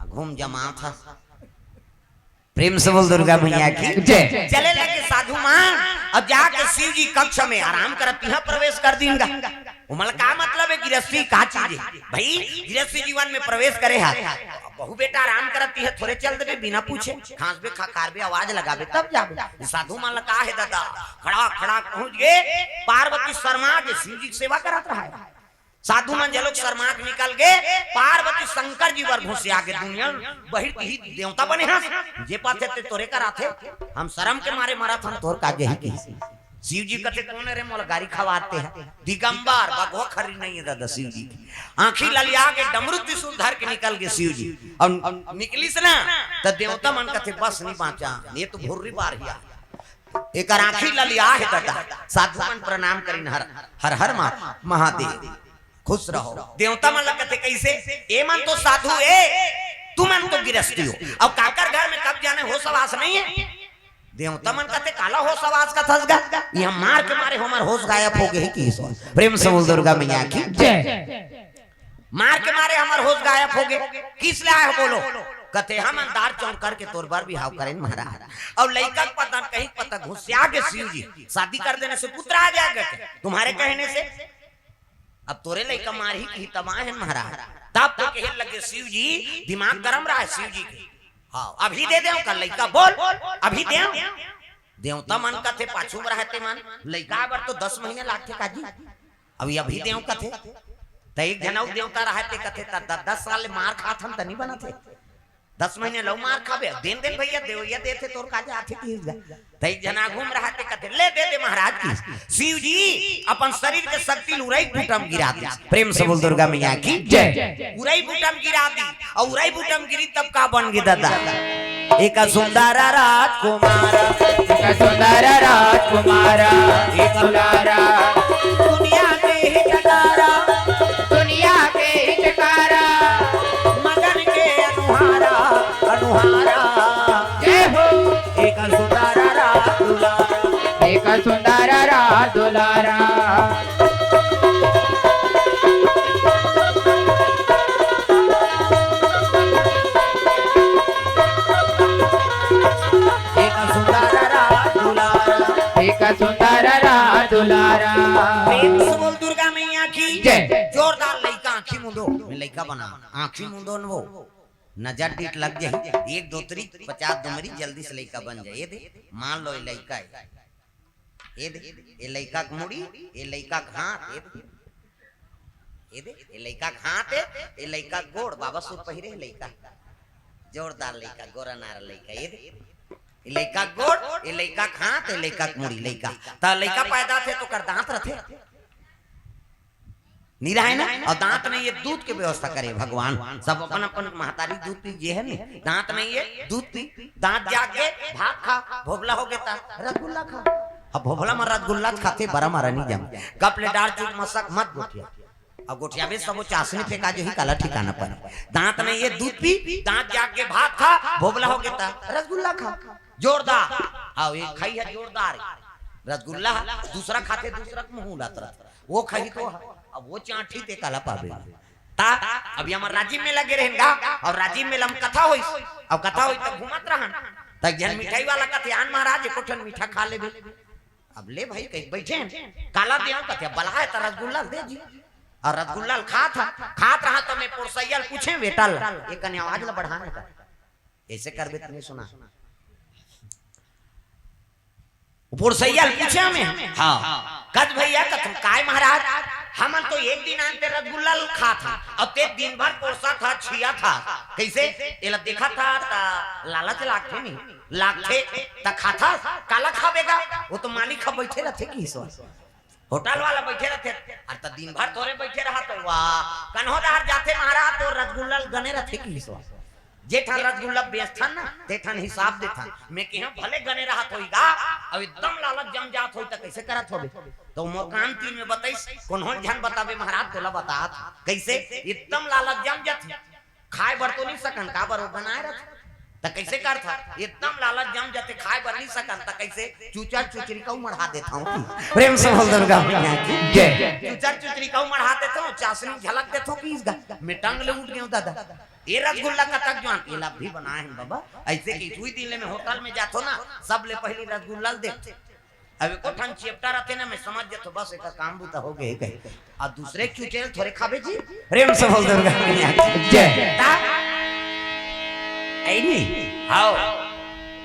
घूम जमा था। प्रेम से बोल दुर्गा मैया की जय। चले लगे साधु मन, अब जाके शिव जी कक्ष में आराम करत, तिहां प्रवेश कर दीन गा। ओमन ला का मतलब हे, गृहस्थी का चीज हे भाई? गृहस्थी जीवन में प्रवेश करे हा, बहू बेटा आराम करत हे, थोरे चल देबे बिना पूछे, खांसबे, खखारबे, आवाज लगाबे, तब जाबे। साधु मन ला का हे दादा, खड़ा खड़ा पहुंच गे, पार्वती शर्मा के शिव जी के सेवा करत रहा हे। साधु मन जलोक शर्मा के निकल गे, पार्वती शंकर जी बर घुसिया गे, दुनिया बहिर तिही देवता बने हस, जे पाथे ते तोरे कराथे, हम शरम के मारे मरत हन, तोर का जही की। शिव जी कथे, "कौन हे रे, मोला गारी खवाथे हे?" दिगंबर, बघवा खर्री नहीं हे दादा शिव जी के। आंखी ललिया के डमरू त्रिशूल धर के निकल गे शिव जी। अउ निकलिस ना, त देवता मन कथे, "बस नहीं बांचा, ये तो भुर्री बार ही आ।" एकर आंखी ललिया हे दादा। साधु मन प्रणाम करिन, हर, हर, हर मा-, महादेव। खुश रहो। देवता मन ला कथे, "कैसे? ए मन तो साधु ए, तुमन तो गृहस्थी हो। अब काकर घर में कब जाने होश हवास नहीं हे?" देवता मन कथे, "काला होश हवास कथस गा? ये हम मार के मारे हमर होश गायब हो गे हे कि ईश्वर।" प्रेम से बोल दुर्गा मैया की जय। मार के मारे हमर होश गायब हो गे। किस ले आए हो बोलो? कथे, "हम अंधार चौंध करके तोर बर बिहाव करेन महाराज।" अउ लइका के पता कहीं पता घुसिया गे शिव जी, शादी कर देने से पुत्र आ जाएगा क्या? तुम्हारे कहने से। अब तोरे लइका मारही कही तब आए हैं महाराज। तब तो कहे लगे शिव जी, दिमाग गरम रहा हे शिव जी के। हाँ, अभी दे दे ओकर लइका, बोल, अभी दे। देवता मन कथे पाछू में रहते मन, लइका बर तो दस महीने लागथे काजी। अब ये अभी देव कथे, त एक झन अउ देवता रहते कथे, त द-, दस साल ले मार खात हन त नहीं बनत हे। दस महीने लउ मार खाबे, देन देन भैया, देवैया देथे, तोर काजे आथे किहिस गा। त एक झन आगू में रहते कथे, "ले दे दे महाराज की।" शिव जी अपन शरीर के शक्ति ल उरई बूटा म गिरा दी। प्रेम से बोल दुर्गा मैया की जय। उरई बूटा म गिरा दी, अउ उरई बूटा म गिरी तब का बन गे दादा? एक सुंदर राजकुमार, एक सुंदर राजकुमार, एक दुलारा, दुनिया के हितकारा, दुनिया के हितकारा, मदन के अनुहारा, अनुहारा। जय हो। एक सुंदर राजकुमार, एक सुंदर राजकुमार। एक सुंदर राजकुमार। एक सुंदर राजकुमार। प्रेम से बोल दुर्गा मैया की जय। जोरदार लइका आंखी मुंदो में लइका बना, आंखी मुंदो न हो, नजर डीठ लग जाही, एक दो तरी पचास दो मरी जल्दी से लइका बन जाए। ये दे, मान लो ये लइका हे, ये दे, ये लइका के मुड़ी, ये लइका के हाथ, ये दे, ये दे, ये लइका के हाथ हे, ये लइका के गोड़, बाबा सूट पहिरे हे लइका, जोरदार लइका, गोरा नार लइका, ये दे, ये लइका के गोड़, ये लइका के हाथ, ये लइका के मुड़ी, लइका, त लइका पैदा थे त ओकर दांत रथे। निराय ना, अउ दांत नहीं हे, दूध के व्यवस्था करे भगवान। सब अपन अपन महतारी दूध पी, जे हे नी, दांत नहीं हे, दूध पी, दांत जाग के भात खा, भोभला हो गे त रसगुल्ला खा। अब भोभला म रसगुल्ला खाथे, बरा मरा नहीं जम। कप ले डार चुट मसक मत गोठिया। अब गोठियाबे सबो चासनी फेंका जही, काला ठिकाना पर। दांत नहीं हे, दूध पी, दांत जाग के भात खा, भोभला हो गे त रसगुल्ला खा। जोरदार। अउ एक खाई हे जोरदार। रसगुल्ला दूसरा खाथे, दूसरा के मुंह उलात रहा। वो खाही तो ह-, अब वो चांटी ते काला पाबे। त अभी हमर राजिम मेला गे रहेन गा, अउ राजिम मेला म कथा होइस, अउ कथा होइस त घूमत रहन, त एक झन मिठाई वाला कथे, "आन महाराज, एको ठन मीठा खा लेबे।" अब ले भाई, कहि बइठे हन, काला देव कथे, "बला हे त रसगुल्ला ल दे जी।" अउ रसगुल्ला ल खात ह, खात रहा त में पोरसइया ल पूछेंव बेटा ल, ए कने आवाज ल बढ़ाने का, अइसे करबे त नहीं सुना। पोरसइया ल पूछेंव में, हाँ। कथे भइया, कथे काय महाराज, हमन तो एक दिन आन ते रसगुल्ला ल खात हन, अउ ते दिन भर पोरसत हस, छियत हस। कइसे? एला देखत हस त लालच लागथे नहीं, लागथे त खाथस, काला खाबे गा, वो तो मालिक ह बइठे रथे किहिस। होटल वाला बइठे रथे, अरे त दिन भर तोरे बइठे रहा त वाह, कन्हो डहर जाथे महाराज त रसगुल्ला ल गने रथे किहिस। जे ठन रसगुल्ला बेचथन ना, ते ठन हिसाब देथन। मैं कहेंव भले गने रहत होही गा, अउ एकदम लालच जम जात होही त कइसे करत होबे? त मोर कान तीर में बताइस, कोनो झन बताबे महाराज, तोला बतात हंव। कइसे? एकदम लालच जम जाथे, खाय बर तो नइ सकन, काबर ओ गनाय रथे। त कइसे करथस? एकदम लालच जम जाथे, खाय बर नइ सकन, त कइसे? चुचर चुचरी कहूं मढ़ा देथंव। प्रेम से बोल दुर्गा मैया की जय। चुचर चुचरी कहूं मढ़ा देथंव, चासनी झलक देथंव, पीस गा। मैं टंग ले उठ गेंव दादा। ए रसगुल्ला कतक जुवान, एला अभी बनाए हन बाबा। अइसे कि दुई दिन ले मैं होटल में जाथंव ना, सबले पहिली रसगुल्ला ल देखथंव। अब एको ठन चेपटा रथे ना, मैं समझ जाथंव, बस एकर काम बूता हो गे कहिके। अउ दूसरे के चुचरी ल थोरे खाबे जी। प्रेम से बोल दुर्गा मैया की जय। ता? ऐ नहीं, हाव।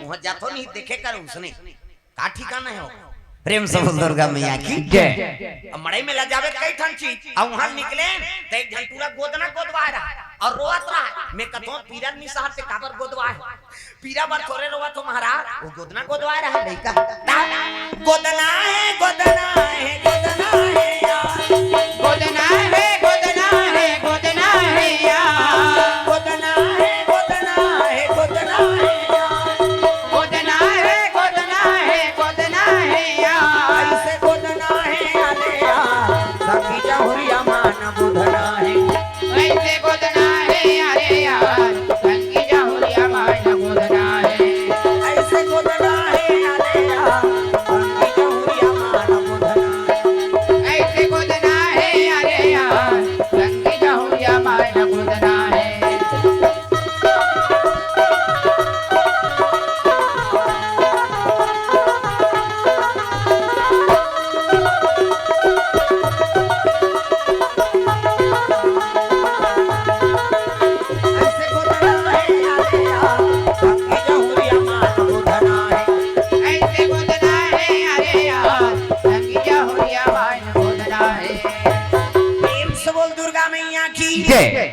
उहां जाथंव नहीं, देखे कर उसने। का ठिकाना हे ओ? प्रेम से बोल दुर्गा मैया की जय। अब मड़ई में ले जाबे कई ठन चीज, अउ उहां निकलेन त एक झन टूरा गोदना गोदवाय रहय अउ रोवत रहय। मैं कथंव पीरा ल नइ सहस ते काबर गोदवाय हस? पीरा बर थोरे रोवत हंव महाराज, ओ गोदना गोदवाय रहय लइका। ता? गोदना हे, गोदना हे, गोदना हे यार। गोदना हे, गोदना हे, गोदना हे यार। गोदना हे, गोदना हे, गोदना हे यार। गोदना हे, गोदना हे, गोदना हे यार। अइसे गोदना हे, अरे यार, संगी जहुरिया मान गोदना हे। अइसे गोदना हे, अरे यार, संगी जहुरिया मान गोदना हे। अइसे गोदना हे, अरे यार, संगी जहुरिया मान गोदना हे। अइसे गोदना हे, अरे यार, संगी जहुरिया मान गोदना हे। अइसे गोदना हे, अरे यार, संगी जहुरिया मान गोदना हे। अइसे गोदना हे, अरे यार, संगी जहुरिया मान गोदना हे। प्रेम से बोल दुर्गा मैया की जय।